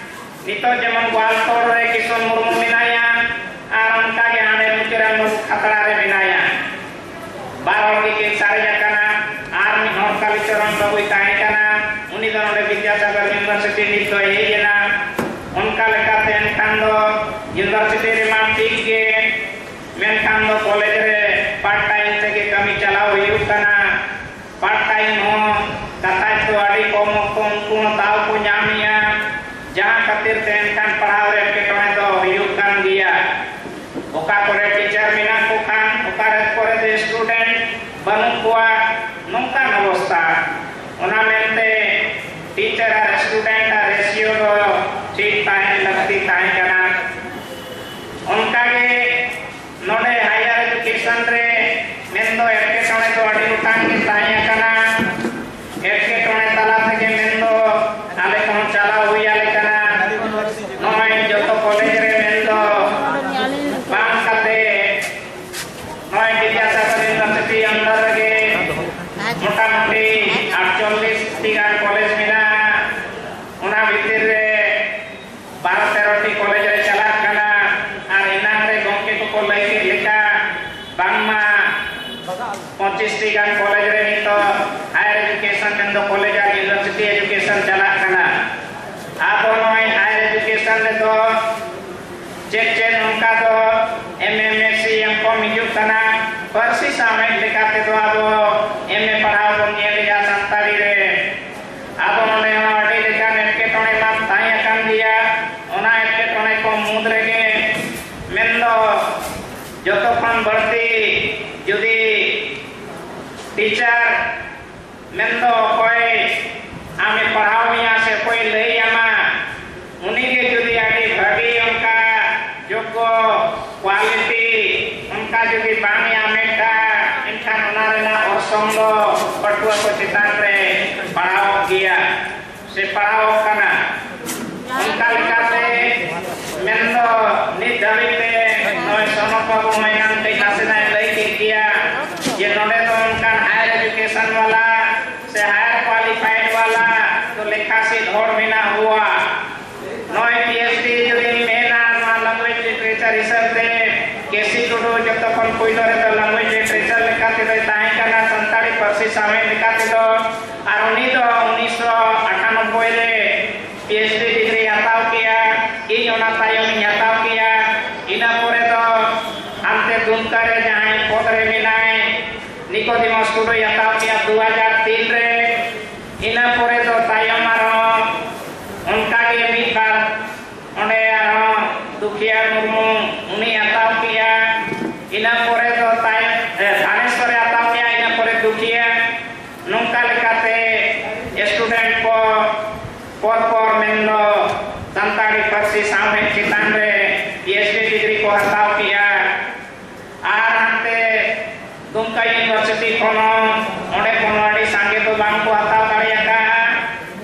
ᱱᱤᱛᱚᱜ ᱡᱮᱢᱚᱱ ᱜᱳᱣᱟᱞᱛᱳᱲ ᱨᱮ ᱠᱤᱥᱚᱱ ᱢᱩᱨᱢᱩ ᱢᱮᱱᱟᱭᱟ ᱟᱨ ᱚᱱᱠᱟᱜᱮ ᱦᱟᱸᱰᱮ ᱢᱩᱪᱟᱹᱫ ᱨᱮ ᱠᱷᱟᱛᱲᱟ ᱨᱮ ᱢᱮᱱᱟᱭᱟ᱾ ᱵᱟᱨ ᱦᱚᱲ ᱜᱮᱠᱤᱱ ᱥᱟᱨᱮᱡ ᱟᱠᱟᱱᱟ ᱟᱨ ᱢᱤᱫ ᱦᱚᱲ ᱠᱟᱞᱤᱪᱚᱨᱚᱱ ᱵᱟᱹᱵᱩᱭ ᱛᱟᱦᱮᱸ ᱠᱟᱱᱟ᱾ ᱩᱱᱤ ᱫᱚ ᱱᱚᱰᱮ ᱵᱤᱫᱽᱭᱟᱥᱟᱜᱚᱨ ᱤᱭᱩᱱᱤᱵᱷᱟᱨᱥᱤᱴᱤ ᱱᱤᱛ ᱫᱚᱭ ᱦᱮᱡ ᱮᱱᱟ᱾ ᱚᱱᱠᱟ ᱞᱮᱠᱟᱛᱮ ᱮᱱᱠᱷᱟᱱ ᱫᱚ ᱤᱭᱩᱱᱤᱵᱷᱟᱨᱥᱤᱴᱤ ᱨᱮᱢᱟ ᱴᱷᱤᱠ ᱜᱮ, ᱢᱮᱱᱠᱷᱟᱱ ᱫᱚ ᱠᱚᱞᱮᱡᱽ ᱨᱮ ᱯᱟᱨᱴ ᱴᱟᱭᱤᱢ ᱛᱮᱜᱮ ᱠᱟᱹᱢᱤ ᱪᱟᱞᱟᱣ ᱦᱩᱭᱩᱜ ᱠᱟᱱᱟ᱾ ᱯᱟᱨᱴ ᱴᱟᱭᱤᱢ ᱦᱚᱸ ᱠᱟᱛᱷᱟ ᱫᱚ ᱟᱹᱰᱤ ᱠᱚᱢ ᱚᱠᱛᱚ ᱩᱱᱠᱩ ᱦᱚᱸ ᱫᱟᱣ ᱠᱚ ᱧᱟᱢᱮᱜᱼᱟ, ᱡᱟᱦᱟᱸ ᱠᱷᱟᱹᱛᱤᱨ ᱛᱮ ᱮᱱᱠᱷᱟᱱ ᱯᱟᱲᱦᱟᱣ ᱨᱮ ᱮᱴᱠᱮᱴᱚᱬᱮ ᱫᱚ ᱦᱩᱭᱩᱜ ᱠᱟᱱ ᱜᱮᱭᱟ᱾ ᱚᱠᱟ ᱠᱚᱨᱮ ᱴᱤᱪᱟᱨ ᱢᱮᱱᱟᱜ ᱠᱚ ᱠᱷᱟᱱ, ᱚᱠᱟ ᱨᱮ ᱠᱚᱨᱮ ᱫᱚ ᱥᱴᱩᱰᱮᱱᱴ ᱵᱟᱹᱱᱩᱜ ᱠᱚᱣᱟ, ᱱᱚᱝᱠᱟᱱ ᱚᱵᱚᱥᱛᱷᱟ᱾ ᱚᱱᱟ ᱢᱮᱱᱛᱮ ᱴᱤᱪᱟᱨ ᱟᱨ ᱥᱴᱩᱰᱮᱱᱴ ᱟᱜ ᱨᱮᱥᱤᱭᱳ ᱫᱚ ᱴᱷᱤᱠ ᱛᱟᱦᱮᱱ ᱞᱟᱹᱠᱛᱤ ᱛᱟᱦᱮᱸ ᱠᱟᱱᱟ᱾ ᱚᱱᱠᱟᱜᱮ ᱱᱚᱰᱮ ᱦᱟᱭᱟᱨ ᱮᱰᱩᱠᱮᱥᱚᱱ ᱨᱮ ᱢᱮᱱᱫᱚ ᱮᱴᱠᱮᱴᱚᱬᱮ ᱫᱚ ᱟᱹᱰᱤ ᱜᱚᱴᱟᱝ ᱜᱮ ᱛᱟᱦᱮᱸ ᱟᱠᱟᱱᱟ᱾ ᱮᱴᱠᱮᱴᱚᱬᱮ ᱛᱟᱞᱟ ᱛᱮᱜᱮ ᱢᱮᱱᱫᱚ ᱟᱞᱮ ᱠᱚᱦᱚᱸ ᱪᱟᱞᱟᱣ ᱦᱩᱭ ᱟᱞᱮ ᱠᱟᱱᱟ᱾ ᱱᱚᱜᱼᱚᱭ ᱡᱚᱛᱚ ᱠᱚᱞᱮᱡᱽ ᱨᱮ ᱢᱮᱱᱫᱚ ᱵᱟᱝ ᱠᱟᱛᱮ ᱱᱚᱜᱼᱚᱭ ᱵᱤᱫᱽᱭᱟᱥᱟᱜᱚᱨ ᱤᱭᱩᱱᱤᱵᱷᱟᱨᱥᱤᱴᱤ ᱟᱱᱰᱟᱨ ᱨᱮᱜᱮ ᱢᱚᱴᱟᱢᱩᱴᱤ ᱟᱴᱪᱚᱞᱞᱤᱥ ᱴᱤ ᱜᱟᱱ ᱠᱚᱞᱮᱡᱽ ᱢᱮᱱᱟᱜᱼᱟ᱾ ᱚᱱᱟ ᱵᱷᱤᱛᱤᱨ ᱨᱮ ᱵᱟᱨᱚ ᱛᱮᱨᱚ ᱴᱤ ᱠᱚᱞᱮᱡᱽ ᱨᱮ ᱪᱟᱞᱟᱜ ᱠᱟᱱᱟ᱾ ᱟᱨ ᱮᱱᱟᱝ ᱨᱮ ᱜᱚᱢᱠᱮ ᱠᱚᱠᱚ ᱞᱟᱹᱭ ᱠᱮᱫ ᱞᱮᱠᱟ ᱵᱟᱝᱢᱟ ᱯᱚᱸᱪᱤᱥ ᱴᱤ ᱜᱟᱱ ᱠᱚᱞᱮᱡᱽ ᱨᱮ ᱱᱤᱛᱚᱜ ᱦᱟᱭᱟᱨ ᱮᱰᱩᱠᱮᱥᱚᱱ ᱢᱮᱱᱫᱚ ᱠᱚᱞᱮᱡᱽ ᱟᱨ ᱤᱭᱩᱱᱤᱵᱷᱟᱨᱥᱤᱴᱤ ᱮᱰᱩᱠᱮᱥᱚᱱ ᱪᱟᱞᱟᱜ ᱠᱟᱱᱟ᱾ ᱟᱫᱚ ᱱᱚᱜᱼᱚᱭ ᱦᱟᱭᱟᱨ ᱮᱰᱩᱠᱮᱥᱚᱱ ᱨᱮᱫᱚ ᱪᱮᱫ ᱪᱮᱫ ᱚᱱᱠᱟ ᱟᱫᱚ M A, M S C, M Com ᱦᱤᱡᱩᱜ ᱠᱟᱱᱟ᱾ ᱯᱟᱹᱨᱥᱤ ᱥᱟᱶᱦᱮᱫ ᱞᱮᱠᱟ ᱛᱮᱫᱚ ᱟᱵᱚ M A ᱯᱟᱲᱦᱟᱣ ᱵᱚᱱ ᱧᱮᱞᱮᱜᱼᱟ ᱥᱟᱱᱛᱟᱲᱤ ᱨᱮ᱾ ᱟᱫᱚ ᱱᱚᱰᱮ ᱦᱚᱸ ᱟᱹᱰᱤ ᱞᱮᱠᱟᱱ ᱮᱴᱠᱮᱴᱚᱬᱮ ᱢᱟ ᱛᱟᱦᱮᱸ ᱟᱠᱟᱱ ᱜᱮᱭᱟ᱾ ᱚᱱᱟ ᱮᱴᱠᱮᱴᱚᱬᱮ ᱠᱚ ᱢᱩᱫᱽ ᱨᱮᱜᱮ ᱢᱮᱱᱫᱚ ᱡᱚᱛᱚ ᱠᱷᱚᱱ ᱵᱟᱹᱲᱛᱤ ᱡᱩᱫᱤ ᱴᱤᱪᱟᱨ ᱢᱮᱱᱫᱚ ᱚᱠᱚᱭ ᱟᱢᱮ ᱯᱟᱲᱦᱟᱣ ᱢᱮᱭᱟ ᱥᱮ ᱚᱠᱚᱭ ᱞᱟᱹᱭ ᱟᱢᱟ, ᱩᱱᱤ ᱜᱮ ᱡᱩᱫᱤ ᱟᱹᱰᱤ ᱵᱷᱟᱹᱜᱤ ᱚᱱᱠᱟ ᱡᱳᱜᱽᱜᱚ quality ᱚᱱᱠᱟ ᱡᱩᱫᱤ ᱵᱟᱝ ᱧᱟᱢᱮᱫᱟ, ᱮᱱᱠᱷᱟᱱ ᱚᱱᱟ ᱨᱮᱱᱟᱜ ᱚᱨᱥᱚᱝ ᱫᱚ ᱯᱟᱹᱴᱷᱩᱣᱟᱹ ᱠᱚ ᱪᱮᱛᱟᱱ ᱨᱮ ᱯᱟᱲᱟᱣᱚᱜ ᱜᱮᱭᱟ ᱥᱮ ᱯᱟᱲᱟᱣᱚᱜ ᱠᱟᱱᱟ᱾ ᱚᱱᱠᱟ ᱞᱮᱠᱟᱛᱮ ᱢᱮᱱᱫᱚ ᱱᱤᱛ ᱫᱷᱟᱹᱵᱤᱡ ᱛᱮ ᱱᱚᱜᱼᱚᱭ ᱥᱚᱱᱚᱛ ᱵᱟᱹᱵᱩ ᱦᱚᱸ ᱮᱱᱟᱝ ᱠᱟᱹᱡ ᱱᱟᱥᱮᱱᱟᱜ ᱮ ᱞᱟᱹᱭ ᱠᱮᱫ ᱜᱮᱭᱟ ᱡᱮ ᱱᱚᱰᱮ ᱫᱚ ᱚᱱᱠᱟᱱ higher education ᱵᱟᱞᱟ ᱥᱮ higher qualified ᱵᱟᱞᱟ ᱫᱚ ᱞᱮᱠᱷᱟ ᱥᱤᱫ ᱦᱚᱲ ᱢᱮᱱᱟᱜ ᱠᱚᱣᱟ᱾ ᱱᱚᱜᱼᱚᱭ PhD ᱡᱩᱫᱤᱢ ᱢᱮᱱᱟ ᱱᱚᱣᱟ language literature ᱦᱤᱥᱟᱹᱵ ᱛᱮ ᱠᱮ ᱥᱤ ᱴᱩᱰᱩ ᱡᱚᱛᱚ ᱠᱷᱚᱱ ᱯᱩᱭᱞᱩ ᱨᱮᱫᱚ language literature ᱞᱮᱠᱟ ᱛᱮᱫᱚᱭ ᱛᱟᱦᱮᱸ ᱠᱟᱱᱟ, ᱥᱟᱱᱛᱟᱲᱤ ᱯᱟᱹᱨᱥᱤ ᱥᱟᱶᱦᱮᱫ ᱞᱮᱠᱟ ᱛᱮᱫᱚ᱾ ᱟᱨ ᱩᱱᱤ ᱫᱚ ᱩᱱᱤᱥᱥᱚ ᱟᱴᱷᱟᱱᱚᱵᱵᱳᱭ ᱨᱮ PhD degree ᱦᱟᱛᱟᱣ ᱠᱮᱜᱼᱟ᱾ ᱤᱧ ᱚᱱᱟ ᱛᱟᱭᱚᱢ ᱤᱧ ᱦᱟᱛᱟᱣ ᱠᱮᱜᱼᱟ᱾ ᱤᱱᱟᱹ ᱯᱚᱨᱮ ᱫᱚ ᱦᱟᱱᱛᱮ ᱫᱩᱢᱠᱟ ᱨᱮ ᱡᱟᱦᱟᱸᱭ ᱯᱚᱫᱽ ᱨᱮ ᱢᱮᱱᱟᱭ, ᱱᱤᱠᱳᱫᱤᱢᱚᱥ ᱴᱩᱰᱩᱭ ᱦᱟᱛᱟᱣ ᱠᱮᱜᱼᱟ ᱫᱩ ᱦᱟᱡᱟᱨ ᱛᱤᱱ ᱨᱮ᱾ ᱤᱱᱟᱹ ᱯᱚᱨᱮ ᱫᱚ ᱛᱟᱭᱚᱢ ᱟᱨᱦᱚᱸ ᱚᱱᱠᱟ ᱜᱮ ᱢᱤᱫ ᱵᱟᱨ ᱚᱸᱰᱮ ᱟᱨᱦᱚᱸ ᱫᱩᱠᱷᱤᱭᱟ ᱢᱩᱨᱢᱩ, ᱩᱱᱤ ᱦᱟᱛᱟᱣ ᱠᱮᱜᱼᱟ᱾ ᱤᱱᱟᱹ ᱯᱚᱨᱮ ᱫᱚ ᱛᱟᱭᱚᱢ, ᱮ, ᱫᱷᱟᱱᱮᱥᱣᱚᱨᱮ ᱦᱟᱛᱟᱣ ᱠᱮᱜᱼᱟ, ᱤᱱᱟᱹ ᱯᱚᱨᱮ ᱫᱩᱠᱷᱤᱭᱟ᱾ ᱱᱚᱝᱠᱟ ᱞᱮᱠᱟᱛᱮ student ᱠᱚ ᱯᱚᱨ ᱯᱚᱨ ᱢᱮᱱᱫᱚ ᱥᱟᱱᱛᱟᱲᱤ ᱯᱟᱹᱨᱥᱤ ᱥᱟᱶᱦᱮᱫ ᱪᱮᱛᱟᱱ ᱨᱮ PhD degree ᱠᱚ ᱦᱟᱛᱟᱣ ᱠᱮᱜᱼᱟ᱾ ᱟᱨ ᱦᱟᱱᱛᱮ ᱫᱩᱢᱠᱟ university ᱠᱷᱚᱱ ᱦᱚᱸ ᱚᱸᱰᱮ ᱠᱷᱚᱱ ᱦᱚᱸ ᱟᱹᱰᱤ ᱥᱟᱸᱜᱮ ᱫᱚ ᱵᱟᱝ ᱠᱚ ᱦᱟᱛᱟᱣ ᱫᱟᱲᱮ ᱟᱠᱟᱫᱼᱟ,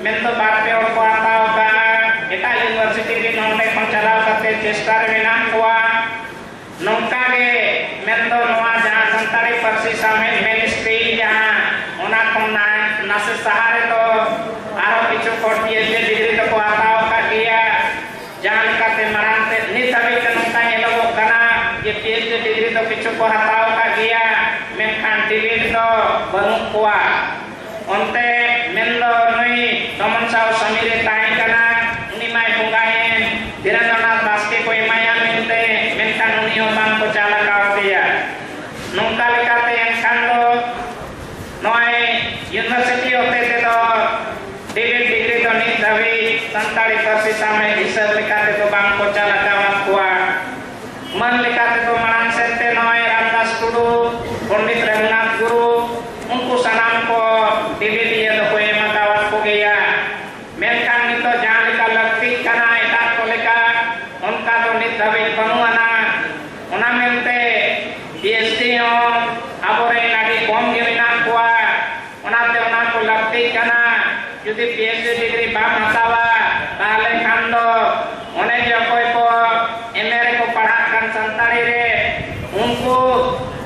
ᱢᱮᱱᱫᱚ ᱵᱟᱨ ᱯᱮ ᱦᱚᱲ ᱠᱚ ᱦᱟᱛᱟᱣ ᱟᱠᱟᱫᱼᱟ᱾ ᱮᱴᱟᱜ university ᱨᱮᱱ ᱦᱚᱸ ᱚᱸᱰᱮ ᱠᱷᱚᱱ ᱪᱟᱞᱟᱣ ᱠᱟᱛᱮ ᱪᱮᱥᱴᱟ ᱨᱮ ᱢᱮᱱᱟᱜ ᱠᱚᱣᱟ᱾ ᱱᱚᱝᱠᱟ ᱜᱮ ᱢᱮᱱᱫᱚ ᱱᱚᱣᱟ ᱡᱟᱦᱟᱸ ᱥᱟᱱᱛᱟᱲᱤ ᱯᱟᱹᱨᱥᱤ ᱥᱟᱶᱦᱮᱫ mainstream ᱡᱟᱦᱟᱸ, ᱚᱱᱟ ᱠᱷᱚᱱ ᱱᱟ-, ᱱᱟᱥᱮ ᱥᱟᱦᱟ ᱨᱮᱫᱚ ᱟᱨᱦᱚᱸ ᱠᱤᱪᱷᱩ ᱦᱚᱲ PhD degree ᱫᱚᱠᱚ ᱦᱟᱛᱟᱣ ᱟᱠᱟᱫ ᱜᱮᱭᱟ᱾ ᱡᱟᱦᱟᱸ ᱞᱮᱠᱟᱛᱮ ᱢᱟᱲᱟᱝ ᱛᱮ ᱱᱤᱛ ᱦᱟᱹᱵᱤᱡ ᱛᱮ ᱱᱚᱝᱠᱟ ᱧᱮᱞᱚᱜᱚᱜ ᱠᱟᱱᱟ ᱡᱮ PhD degree ᱫᱚ ᱠᱤᱪᱷᱩ ᱠᱚ ᱦᱟᱛᱟᱣ ᱟᱠᱟᱫ ᱜᱮᱭᱟ, ᱢᱮᱱᱠᱷᱟᱱ degree ᱫᱚ ᱵᱟᱹᱱᱩᱜ ᱠᱚᱣᱟ᱾ ᱚᱱᱛᱮ ᱢᱮᱱᱫᱚ ᱱᱩᱭ ᱫᱚᱢᱚᱱ ᱥᱟᱶ ᱥᱟᱢᱤᱨ ᱮ ᱛᱟᱦᱮᱸ ᱠᱟᱱᱟ, ᱩᱱᱤ ᱢᱟᱭ ᱵᱚᱸᱜᱟᱭᱮᱱ, ᱫᱷᱤᱨᱮᱱᱫᱨᱚᱱᱟᱛᱷ ᱵᱟᱥᱠᱮ ᱠᱚ ᱮᱢᱟᱭᱟ ᱢᱮᱱᱛᱮ ᱦᱚᱸ ᱵᱟᱝ ᱠᱚ ᱪᱟᱞ ᱟᱠᱟᱣ ᱫᱮᱭᱟ᱾ ᱱᱚᱝᱠᱟ ᱞᱮᱠᱟᱛᱮ ᱮᱱᱠᱷᱟᱱ ᱫᱚ ᱱᱚᱜᱼᱚᱭ ᱤᱭᱩᱱᱤᱵᱷᱟᱨᱥᱤᱴᱤ ᱦᱚᱛᱮ ᱛᱮᱫᱚ ᱰᱤᱞᱤᱴ ᱰᱤᱜᱽᱨᱤ ᱫᱚ ᱱᱤᱛ ᱫᱷᱟᱹᱵᱤᱡ ᱥᱟᱱᱛᱟᱲᱤ ᱯᱟᱹᱨᱥᱤ ᱥᱟᱶᱦᱮᱫ ᱦᱤᱥᱟᱹᱵ ᱞᱮᱠᱟ ᱛᱮᱫᱚ ᱵᱟᱝ ᱠᱚ ᱪᱟᱞ ᱟᱠᱟᱣᱟᱫ ᱠᱚᱣᱟ᱾ ᱢᱟᱹᱱ ᱞᱮᱠᱟ ᱛᱮᱫᱚ ᱢᱟᱲᱟᱝ ᱥᱮᱫ ᱛᱮ ᱱᱚᱜᱼᱚᱭ ᱨᱟᱢᱫᱟᱥ ᱴᱩᱰᱩ, ᱯᱚᱱᱰᱤᱛ ᱨᱚᱜᱷᱩᱱᱟᱛᱷ ᱜᱩᱨᱩ, ᱩᱱᱠᱩ ᱥᱟᱱᱟᱢ ᱠᱚ ᱰᱤᱞᱤᱴ ᱤᱭᱟᱹ ᱫᱚᱠᱚ ᱮᱢ ᱟᱠᱟᱣᱟᱫ ᱠᱚᱜᱮᱭᱟ᱾ ᱢᱮᱱᱠᱷᱟᱱ ᱱᱤᱛᱚᱜ ᱡᱟᱦᱟᱸ ᱞᱮᱠᱟ ᱞᱟᱹᱠᱛᱤᱜ ᱠᱟᱱᱟ ᱮᱴᱟᱜ ᱠᱚ ᱞᱮᱠᱟ, ᱚᱱᱠᱟ ᱫᱚ ᱱᱤᱛ ᱫᱷᱟᱹᱵᱤᱡ ᱵᱟᱹᱱᱩᱜ ᱟᱱᱟ᱾ ᱚᱱᱟ ᱢᱮᱱᱛᱮ ᱯᱤ ᱮᱭᱤᱪ ᱰᱤ ᱦᱚᱸ ᱟᱵᱚᱨᱮᱱ ᱟᱹᱰᱤ ᱠᱚᱢ ᱜᱮ ᱢᱮᱱᱟᱜ ᱠᱚᱣᱟ᱾ ᱚᱱᱟᱛᱮ ᱚᱱᱟ ᱠᱚ ᱞᱟᱹᱠᱛᱤᱜ ᱠᱟᱱᱟ᱾ ᱡᱩᱫᱤ ᱯᱤ ᱮᱭᱤᱪ ᱰᱤ ᱰᱤᱜᱽᱨᱤ ᱵᱟᱢ ᱦᱟᱛᱟᱣᱟ, ᱛᱟᱦᱚᱞᱮ ᱠᱷᱟᱱ ᱫᱚ ᱚᱱᱮ ᱡᱮ ᱚᱠᱚᱭ ᱠᱚ ᱮᱢ ᱮ ᱨᱮᱠᱚ ᱯᱟᱲᱦᱟᱜ ᱠᱟᱱ ᱥᱟᱱᱛᱟᱲᱤ ᱨᱮ, ᱩᱱᱠᱩ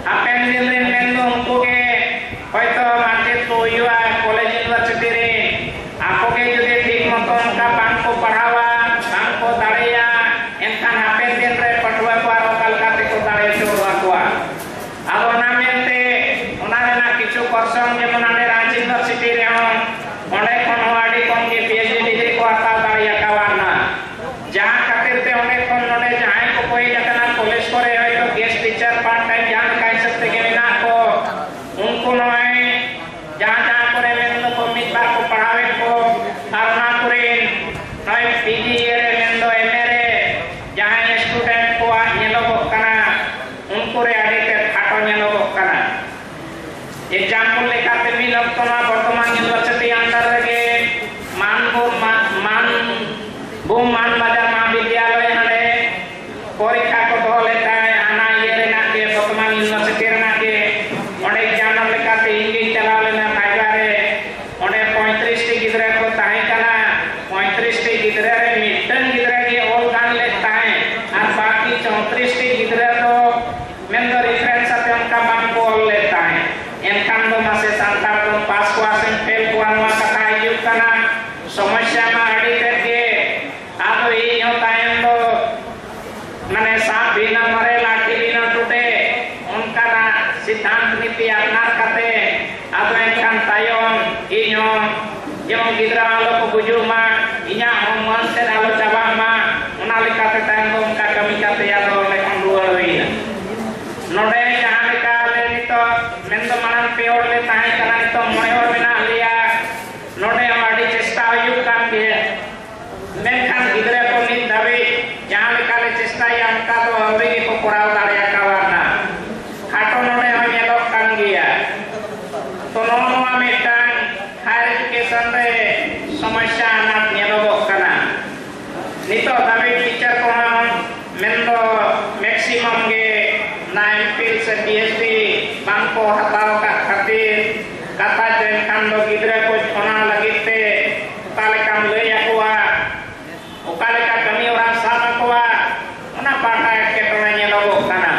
ᱦᱟᱯᱮᱱ ᱫᱤᱱ ᱨᱮᱱ ᱢᱮᱱᱫᱚ ᱩᱱᱠᱩ ᱜᱮ ᱦᱚᱭᱛᱚ ᱢᱟᱪᱮᱫ ᱠᱚ ᱦᱩᱭᱩᱜᱼᱟ ᱠᱚᱞᱮᱡᱽ ᱤᱭᱩᱱᱤᱵᱷᱟᱨᱥᱤᱴᱤ ᱨᱮ᱾ ᱟᱠᱚ ᱜᱮ ᱡᱩᱫᱤ ᱴᱷᱤᱠ ᱢᱚᱛᱚ ᱚᱱᱠᱟ ᱵᱟᱝ ᱠᱚ ᱯᱟᱲᱦᱟᱣᱟ, ᱵᱟᱝ ᱠᱚ ᱫᱟᱲᱮᱭᱟᱜᱼᱟ, ᱮᱱᱠᱷᱟᱱ ᱦᱟᱯᱮᱱ ᱫᱤᱱ ᱨᱮ ᱯᱟᱹᱴᱷᱩᱣᱟᱹ ᱠᱚ ᱟᱨ ᱚᱠᱟ ᱞᱮᱠᱟ ᱛᱮᱠᱚ ᱫᱟᱲᱮ ᱦᱚᱪᱚ ᱟᱠᱚᱣᱟ? ᱟᱫᱚ ᱚᱱᱟ ᱢᱮᱱᱛᱮ ᱚᱱᱟ ᱨᱮᱱᱟᱜ ᱠᱤᱪᱷᱩ ᱯᱚᱨᱥᱚᱱ ᱡᱮᱢᱚᱱ ᱟᱞᱮ ᱨᱟᱸᱪᱤ ᱤᱭᱩᱱᱤᱵᱷᱟᱨᱥᱤᱴᱤ ᱨᱮᱦᱚᱸ ᱚᱸᱰᱮ ᱠᱷᱚᱱ ᱦᱚᱸ ᱟᱹᱰᱤ ᱠᱚᱢ ᱜᱮ ᱯᱤ ᱮᱭᱤᱪ ᱰᱤ ᱰᱤᱜᱽᱨᱤ ᱠᱚ ᱦᱟᱛᱟᱣ ᱫᱟᱲᱮ ᱟᱠᱟᱣᱟᱫᱼᱟ᱾ ᱡᱟᱦᱟᱸ ᱠᱷᱟᱹᱛᱤᱨ ᱛᱮ ᱚᱸᱰᱮ ᱠᱷᱚᱱ ᱱᱚᱰᱮ ᱡᱟᱦᱟᱸᱭ ᱠᱚᱠᱚ ᱦᱮᱡ ᱟᱠᱟᱱᱟ ᱠᱚᱞᱮᱡᱽ ᱠᱚᱨᱮ ᱦᱚᱭᱛᱚ ᱜᱮᱥᱴ ᱴᱤᱪᱟᱨ ᱯᱟᱨᱴ ᱴᱟᱭᱤᱢ ᱡᱟᱦᱟᱸ ᱞᱮᱠᱟ ᱦᱤᱥᱟᱹᱵ ᱛᱮᱜᱮ ᱢᱮᱱᱟᱜ ᱠᱚ, ᱩᱱᱠᱩ ᱱᱚᱜᱼᱚᱭ ᱡᱟᱦᱟᱸ ᱡᱟᱦᱟᱸ ᱠᱚᱨᱮ ᱢᱮᱱ ᱫᱚᱠᱚ ᱢᱤᱫ ᱵᱟᱨ ᱠᱚ ᱯᱟᱲᱦᱟᱣᱮᱫ ᱠᱚ, ᱟᱨ ᱚᱱᱟ ᱠᱚᱨᱮ ᱱᱚᱜᱼᱚᱭ ᱯᱤ ᱡᱤ ᱤᱭᱟᱹ ᱨᱮ ᱢᱮᱱ ᱫᱚ ᱮᱢ ᱮ ᱨᱮ ᱡᱟᱦᱟᱸᱭ ᱥᱴᱩᱰᱮᱱᱴ ᱠᱚᱣᱟᱜ ᱧᱮᱞᱚᱜᱚᱜ ᱠᱟᱱᱟ, ᱩᱱᱠᱩ ᱨᱮ ᱟᱹᱰᱤ ᱛᱮᱫ ᱠᱷᱟᱴᱚ ᱧᱮᱞᱚᱜᱚᱜ ᱠᱟᱱᱟ᱾ ᱮᱠᱡᱟᱢᱯᱚᱞ ᱞᱮᱠᱟᱛᱮ ᱢᱤᱫ ᱚᱠᱛᱚ ᱢᱟ ᱵᱚᱨᱛᱚᱢᱟᱱ ᱤᱭᱩᱱᱤᱵᱷᱟᱨᱥᱤᱴᱤ ᱟᱱᱰᱟᱨ ᱨᱮᱜᱮ ᱢᱟᱱ ᱵᱚ-, ᱢᱟ-, ᱢᱟᱱ ᱵᱚ-, ᱢᱟᱱ ᱵᱟᱡᱟᱨ ᱢᱚᱦᱟᱵᱤᱫᱽᱭᱟᱞᱚᱭ ᱦᱟᱸᱰᱮ ᱯᱚᱨᱤᱠᱠᱷᱟ ᱠᱚ ᱫᱚᱦᱚ ᱞᱮᱫ ᱛᱟᱦᱮᱸᱫ, ᱦᱟᱱᱟ ᱤᱭᱟᱹ ᱨᱮᱱᱟᱜ ᱜᱮ, ᱵᱚᱨᱛᱚᱢᱟᱱ ᱤᱭᱩᱱᱤᱵᱷᱟᱨᱥᱤᱴᱤ ᱨᱮᱱᱟᱜ ᱜᱮ᱾ ᱚᱸᱰᱮ ᱮᱠᱡᱟᱢ ᱞᱮᱠᱟᱛᱮ ᱤᱧ ᱜᱤᱧ ᱪᱟᱞᱟᱣ ᱞᱮᱱᱟ ᱵᱷᱟᱭᱵᱟ ᱨᱮ᱾ ᱚᱸᱰᱮ ᱯᱚᱸᱭᱛᱨᱤᱥ ᱴᱤ ᱜᱤᱫᱽᱨᱟᱹ ᱠᱚ ᱛᱟᱦᱮᱸ ᱠᱟᱱᱟ᱾ ᱯᱚᱸᱭᱛᱨᱤᱥ ᱴᱤ ᱜᱤᱫᱽᱨᱟᱹ ᱨᱮ ᱢᱤᱫᱴᱟᱝ ᱜᱤᱫᱽᱨᱟᱹ ᱜᱮ ᱚᱞ ᱜᱟᱱ ᱞᱮᱫ ᱛᱟᱦᱮᱸᱫ ᱟᱨ ᱵᱟᱹᱠᱤ ᱪᱳᱭᱛᱨᱤᱥ ᱴᱤ ᱜᱤᱫᱽᱨᱟᱹ ᱫᱚ ᱢᱮᱱᱫᱚ ᱨᱮᱯᱷᱟᱨᱮᱱᱥ ᱟᱛᱮ ᱚᱱᱠᱟ ᱵᱟᱝ ᱠᱚ ᱚᱞ ᱞᱮᱫ ᱛᱟᱦᱮᱸᱫ᱾ ᱮᱱᱠᱷᱟᱱ ᱫᱚ ᱢᱟᱥᱮ ᱥᱟᱱᱛᱟᱲ ᱫᱚ ᱯᱟᱥ ᱠᱚᱣᱟ ᱥᱮ ᱯᱷᱮᱞ ᱠᱚᱣᱟ, ᱱᱚᱣᱟ ᱠᱟᱛᱷᱟ ᱦᱤᱡᱩᱜ ᱠᱟᱱᱟ᱾ ᱥᱚᱢᱚᱥᱥᱟ ᱢᱟ ᱟᱹᱰᱤ ᱛᱮᱫ ᱜᱮ᱾ ᱟᱫᱚ ᱤᱧ ᱦᱚᱸ ᱛᱟᱭᱚᱢ ᱫᱚ ᱢᱟᱱᱮ ᱥᱟᱯ ᱵᱤᱱᱟ ᱢᱟᱨᱮ ᱞᱟᱴᱷᱤ ᱵᱤᱱᱟ ᱴᱩᱴᱮ, ᱚᱱᱠᱟᱱᱟᱜ ᱥᱤᱫᱷᱟᱱᱛ ᱱᱤᱛᱤ ᱟᱯᱱᱟᱨ ᱠᱟᱛᱮ ᱟᱫᱚ ᱮᱱᱠᱷᱟᱱ ᱛᱟᱭᱚᱢ ᱤᱧ ᱦᱚᱸ ᱡᱮᱢᱚᱱ ᱜᱤᱫᱽᱨᱟᱹ ᱟᱞᱚ ᱠᱚ ᱜᱩᱡᱩᱜ ᱢᱟ, ᱤᱧᱟᱹᱜ ᱦᱚᱸ ᱢᱟᱹᱱ ᱛᱮᱫ ᱟᱞᱚ ᱪᱟᱵᱟᱜ ᱢᱟ, ᱚᱱᱟ ᱞᱮᱠᱟᱛᱮ ᱛᱟᱭᱚᱢ ᱫᱚ ᱚᱱᱠᱟ ᱠᱟᱹᱢᱤ ᱠᱟᱛᱮ ᱟᱫᱚ ᱚᱸᱰᱮ ᱠᱷᱚᱱ ᱨᱩᱣᱟᱹᱲ ᱦᱩᱭ ᱱᱚᱰᱮ ᱡᱟᱦᱟᱸ ᱞᱮᱠᱟ ᱟᱞᱮ ᱱᱤᱛᱚᱜ ᱢᱮᱱᱫᱚ ᱢᱟᱲᱟᱝ ᱯᱮ ᱦᱚᱲ ᱞᱮ ᱛᱟᱦᱮᱸ ᱠᱟᱱᱟ, ᱱᱤᱛᱚᱜ ᱢᱚᱬᱮ ᱦᱚᱲ ᱢᱮᱱᱟᱜ ᱞᱮᱭᱟ᱾ ᱱᱚᱰᱮ ᱦᱚᱸ ᱟᱹᱰᱤ ᱪᱮᱥᱴᱟ ᱦᱩᱭᱩᱜ ᱠᱟᱱ ᱜᱮᱭᱟ, ᱢᱮᱱᱠᱷᱟᱱ ᱜᱤᱫᱽᱨᱟᱹ ᱠᱚ ᱱᱤᱛ ᱫᱷᱟᱹᱵᱤᱡ ᱡᱟᱦᱟᱸ ᱞᱮᱠᱟ ᱞᱮ ᱪᱮᱥᱴᱟᱭᱟ, ᱚᱱᱠᱟ ᱫᱚ ᱟᱹᱣᱨᱤ ᱜᱮᱠᱚ ᱠᱚᱨᱟᱣ ᱫᱟᱲᱮᱭᱟᱠᱟᱣᱟ᱾ ᱦᱟᱴᱚ ᱱᱚᱰᱮ ᱦᱚᱸ ᱧᱮᱞᱚᱜ ᱠᱟᱱ ᱜᱮᱭᱟ᱾ ᱛᱚ ᱱᱚᱜᱼᱚ ᱱᱚᱣᱟ ᱢᱤᱫᱴᱟᱝ ᱦᱟᱭᱟᱨ ᱮᱰᱩᱠᱮᱥᱚᱱ ᱨᱮ ᱥᱚᱢᱚᱥᱥᱟ ᱟᱱᱟᱴ ᱧᱮᱞᱚᱜᱚᱜ ᱠᱟᱱᱟ᱾ ᱱᱤᱛᱚᱜ ᱫᱷᱟᱹᱵᱤᱡ ᱴᱤᱪᱟᱨ ᱠᱚᱦᱚᱸ ᱢᱮᱱᱫᱚ ᱢᱮᱠᱥᱤᱢᱟᱢ ᱜᱮ ᱱᱟ ᱮᱢ ᱯᱷᱤᱞ ᱥᱮ ᱯᱤ ᱮᱭᱤᱪ ᱰᱤ ᱵᱟᱝ ᱠᱚ ᱦᱟᱛᱟᱣ ᱟᱠᱟᱫ ᱠᱷᱟᱹᱛᱤᱨ, ᱠᱟᱛᱷᱟ ᱫᱚ ᱮᱱᱠᱷᱟᱱ ᱫᱚ ᱜᱤᱫᱽᱨᱟᱹ ᱠᱚ ᱚᱱᱟ ᱞᱟᱹᱜᱤᱫ ᱛᱮ ᱚᱠᱟ ᱞᱮᱠᱟᱢ ᱞᱟᱹᱭ ᱟᱠᱚᱣᱟ, ᱚᱠᱟ ᱞᱮᱠᱟ ᱠᱟᱹᱢᱤ ᱦᱚᱨᱟᱢ ᱥᱟᱵ ᱟᱠᱚᱣᱟ, ᱚᱱᱟ ᱯᱟᱦᱴᱟ ᱮᱴᱠᱮᱴᱚᱬᱮ ᱧᱮᱞᱚᱜᱚᱜ ᱠᱟᱱᱟ᱾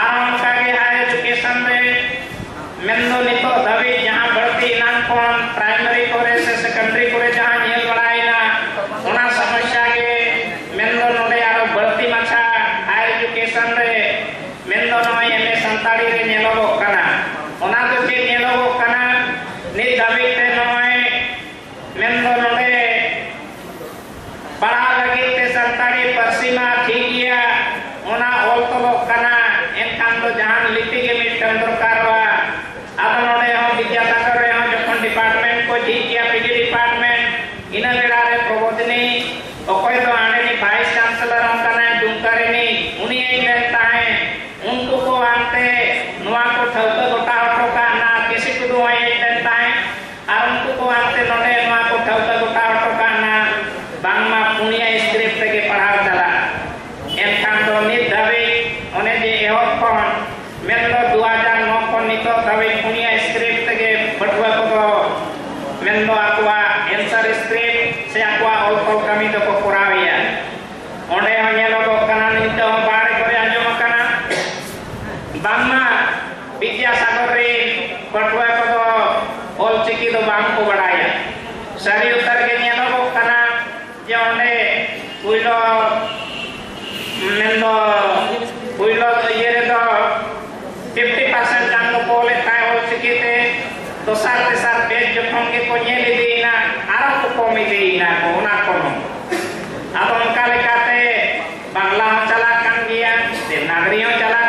ᱟᱨ ᱚᱱᱠᱟᱜᱮ ᱦᱟᱭᱟᱨ ᱮᱰᱩᱠᱮᱥᱚᱱ ᱨᱮ ᱢᱮᱱᱫᱚ ᱱᱤᱛᱚᱜ ᱫᱷᱟᱹᱵᱤᱡ ᱡᱟᱦᱟᱸ ᱵᱟᱹᱲᱛᱤ ᱮᱱᱟᱝ ᱠᱷᱚᱱ ᱯᱨᱟᱭᱢᱟᱨᱤ ᱠᱚᱨᱮ ᱥᱮ ᱥᱮᱠᱮᱱᱰᱟᱨᱤ ᱠᱚᱨᱮ ᱡᱟᱦᱟᱸ ᱧᱮᱞ ᱵᱟᱲᱟᱭᱮᱱᱟ, ᱚᱱᱟ ᱥᱚᱢᱚᱥᱥᱟ ᱜᱮ ᱢᱮᱱᱫᱚ ᱱᱚᱰᱮ ᱟᱨᱚ ᱵᱟᱹᱲᱛᱤ ᱢᱟᱪᱷᱟ ᱦᱟᱭᱟᱨ ᱮᱰᱩᱠᱮᱥᱚᱱ ᱨᱮ ᱢᱮᱱᱫᱚ ᱱᱚᱜᱼᱚᱭ ᱮᱢ ᱮ ᱥᱟᱱᱛᱟᱲᱤ ᱨᱮ ᱧᱮᱞᱚᱜᱚᱜ ᱠᱟᱱᱟ᱾ ᱚᱱᱟ ᱫᱚ ᱪᱮᱫ ᱧᱮᱞᱚᱜᱚᱜ ᱠᱟᱱᱟ? ᱱᱤᱛ ᱫᱷᱟᱹᱵᱤᱡ ᱛᱮ ᱱᱚᱜᱼᱚᱭ ᱢᱮᱱᱫᱚ ᱱᱚᱰᱮ ᱯᱟᱲᱦᱟᱣ ᱞᱟᱹᱜᱤᱫ ᱛᱮ ᱥᱟᱱᱛᱟᱲᱤ ᱯᱟᱹᱨᱥᱤ ᱢᱟ ᱴᱷᱤᱠ ᱜᱮᱭᱟ, ᱚᱱᱟ ᱚᱞ ᱛᱚᱞᱚᱜ ᱠᱟᱱᱟ, ᱮᱱᱠᱷᱟᱱ ᱫᱚ ᱡᱟᱦᱟᱱ ᱞᱤᱯᱤ ᱜᱮ ᱢᱤᱫᱴᱟᱝ ᱫᱚᱨᱠᱟᱨᱚᱜᱼᱟ᱾ ᱟᱫᱚ ᱱᱚᱰᱮ ᱦᱚᱸ ᱵᱤᱫᱽᱭᱟᱥᱟᱜᱚᱨ ᱨᱮᱦᱚᱸ ᱡᱚᱠᱷᱚᱱ ᱰᱤᱯᱟᱨᱴᱢᱮᱱᱴ ᱠᱚ ᱡᱷᱤᱡ ᱠᱮᱭᱟ, ᱯᱤ ᱡᱤ ᱰᱤᱯᱟᱨᱴᱢᱮᱱᱴ, ᱤᱱᱟᱹ ᱵᱮᱲᱟ ᱨᱮ ᱯᱨᱚᱵᱳᱫᱷᱤᱱᱤ, ᱚᱠᱚᱭ ᱫᱚ ᱟᱸᱰᱮᱱᱤᱡ ᱵᱷᱟᱭᱤᱥ ᱪᱟᱱᱥᱮᱞᱚᱨ ᱦᱚᱸ ᱠᱟᱱᱟᱭ ᱰᱩᱢᱠᱟ ᱨᱤᱱᱤᱡ, ᱩᱱᱤᱭ ᱢᱮᱱ ᱛᱟᱦᱮᱸᱫ, ᱩᱱᱠᱩ ᱠᱚ ᱦᱟᱱᱛᱮ ᱱᱚᱣᱟ ᱠᱚ ᱴᱷᱟᱹᱣᱠᱟᱹ ᱜᱚᱴᱟ ᱦᱚᱴᱚ ᱠᱟᱜ ᱱᱟ, ᱠᱮᱥᱤ ᱴᱩᱰᱩ ᱦᱚᱸᱭ ᱦᱮᱡ ᱞᱮᱱ ᱛᱟᱦᱮᱸᱫ, ᱟᱨ ᱩᱱᱠᱩ ᱠᱚ ᱦᱟᱱᱛᱮ ᱱᱚᱰᱮ ᱱᱚᱣᱟ ᱠᱚ ᱴᱷᱟᱹᱣᱠᱟᱹ ᱜᱚᱴᱟ ᱦᱚᱴᱚ ᱠᱟᱜ ᱱᱟ, ᱵᱟᱝᱢᱟ ᱯᱩᱱᱭᱟ ᱥᱠᱨᱤᱯᱴ ᱛᱮᱜᱮ ᱯᱟᱲᱦᱟᱣ ᱪᱟᱞᱟᱜᱼᱟ᱾ ᱮᱱᱠᱷᱟᱱ ᱫᱚ ᱱᱤᱛ ᱫᱷᱟᱹᱵᱤᱡ ᱚᱱᱮ ᱡᱮ ᱮᱦᱚᱵ ᱠᱷᱚᱱ ᱢᱮᱱᱫᱚ ᱫᱩ ᱦᱟᱡᱟᱨ ᱱᱚ ᱠᱷᱚᱱ ᱱᱤᱛᱚᱜ ᱫᱷᱟᱹᱵᱤᱡ ᱯᱩᱱᱭᱟ ᱥᱠᱨᱤᱯᱴ ᱛᱮᱜᱮ ᱯᱟᱹᱴᱷᱩᱣᱟᱹ ᱠᱚᱫᱚ ᱢᱮᱱᱫᱚ ᱟᱠᱚᱣᱟᱜ ᱮᱱᱥᱟᱨ ᱥᱠᱨᱤᱯᱴ ᱥᱮ ᱟᱠᱚᱣᱟᱜ ᱚᱞ ᱛᱚᱞ ᱠᱟᱹᱢᱤ ᱫᱚᱠᱚ ᱠᱚᱨᱟᱣᱮᱫᱼᱟ᱾ ᱚᱸᱰᱮ ᱦᱚᱸ ᱧᱮᱞᱚᱜᱚᱜ ᱠᱟᱱᱟ, ᱱᱤᱛᱚᱜ ᱦᱚᱸ ᱵᱟᱦᱨᱮ ᱠᱚᱨᱮ ᱟᱸᱡᱚᱢ ᱟᱠᱟᱱᱟ, ᱵᱟᱝᱢᱟ ᱵᱤᱫᱽᱭᱟᱥᱟᱜᱚᱨ ᱨᱮᱱ ᱯᱟᱹᱴᱷᱩᱣᱟᱹ ᱠᱚᱫᱚ ᱚᱞ ᱪᱤᱠᱤ ᱫᱚ ᱵᱟᱝ ᱠᱚ ᱵᱟᱲᱟᱭᱟ᱾ ᱥᱟᱹᱨᱤ ᱩᱛᱟᱹᱨ ᱜᱮ ᱧᱮᱞᱚᱜᱚᱜ ᱠᱟᱱᱟ ᱡᱮ ᱚᱸᱰᱮ ᱯᱩᱭᱞᱳ ᱢᱮᱱᱫᱚ ᱯᱩᱭᱞᱳ ᱤᱭᱟᱹ ᱨᱮᱫᱚ ᱯᱷᱤᱯᱴᱤ ᱯᱟᱨᱥᱮᱱᱴ ᱜᱟᱱ ᱫᱚᱠᱚ ᱚᱞᱮᱫ ᱛᱟᱦᱮᱸᱫ ᱚᱞ ᱪᱤᱠᱤ ᱛᱮ, ᱫᱚᱥᱟᱨ ᱛᱮᱥᱟᱨ ᱵᱮᱪ ᱡᱚᱠᱷᱚᱱ ᱜᱮᱠᱚ ᱧᱮᱞ ᱤᱫᱤᱭᱮᱱᱟ, ᱟᱨᱚ ᱠᱚ ᱠᱚᱢ ᱤᱫᱤᱭᱮᱱᱟ ᱠᱚ ᱚᱱᱟ ᱠᱷᱚᱱ ᱦᱚᱸ᱾ ᱟᱫᱚ ᱚᱱᱠᱟ ᱞᱮᱠᱟᱛᱮ ᱵᱟᱝᱞᱟ ᱦᱚᱸ ᱪᱟᱞᱟᱜ ᱠᱟᱱ ᱜᱮᱭᱟ, ᱫᱮᱵᱽᱱᱟᱜᱚᱨᱤ ᱦᱚᱸ ᱪᱟᱞᱟᱜ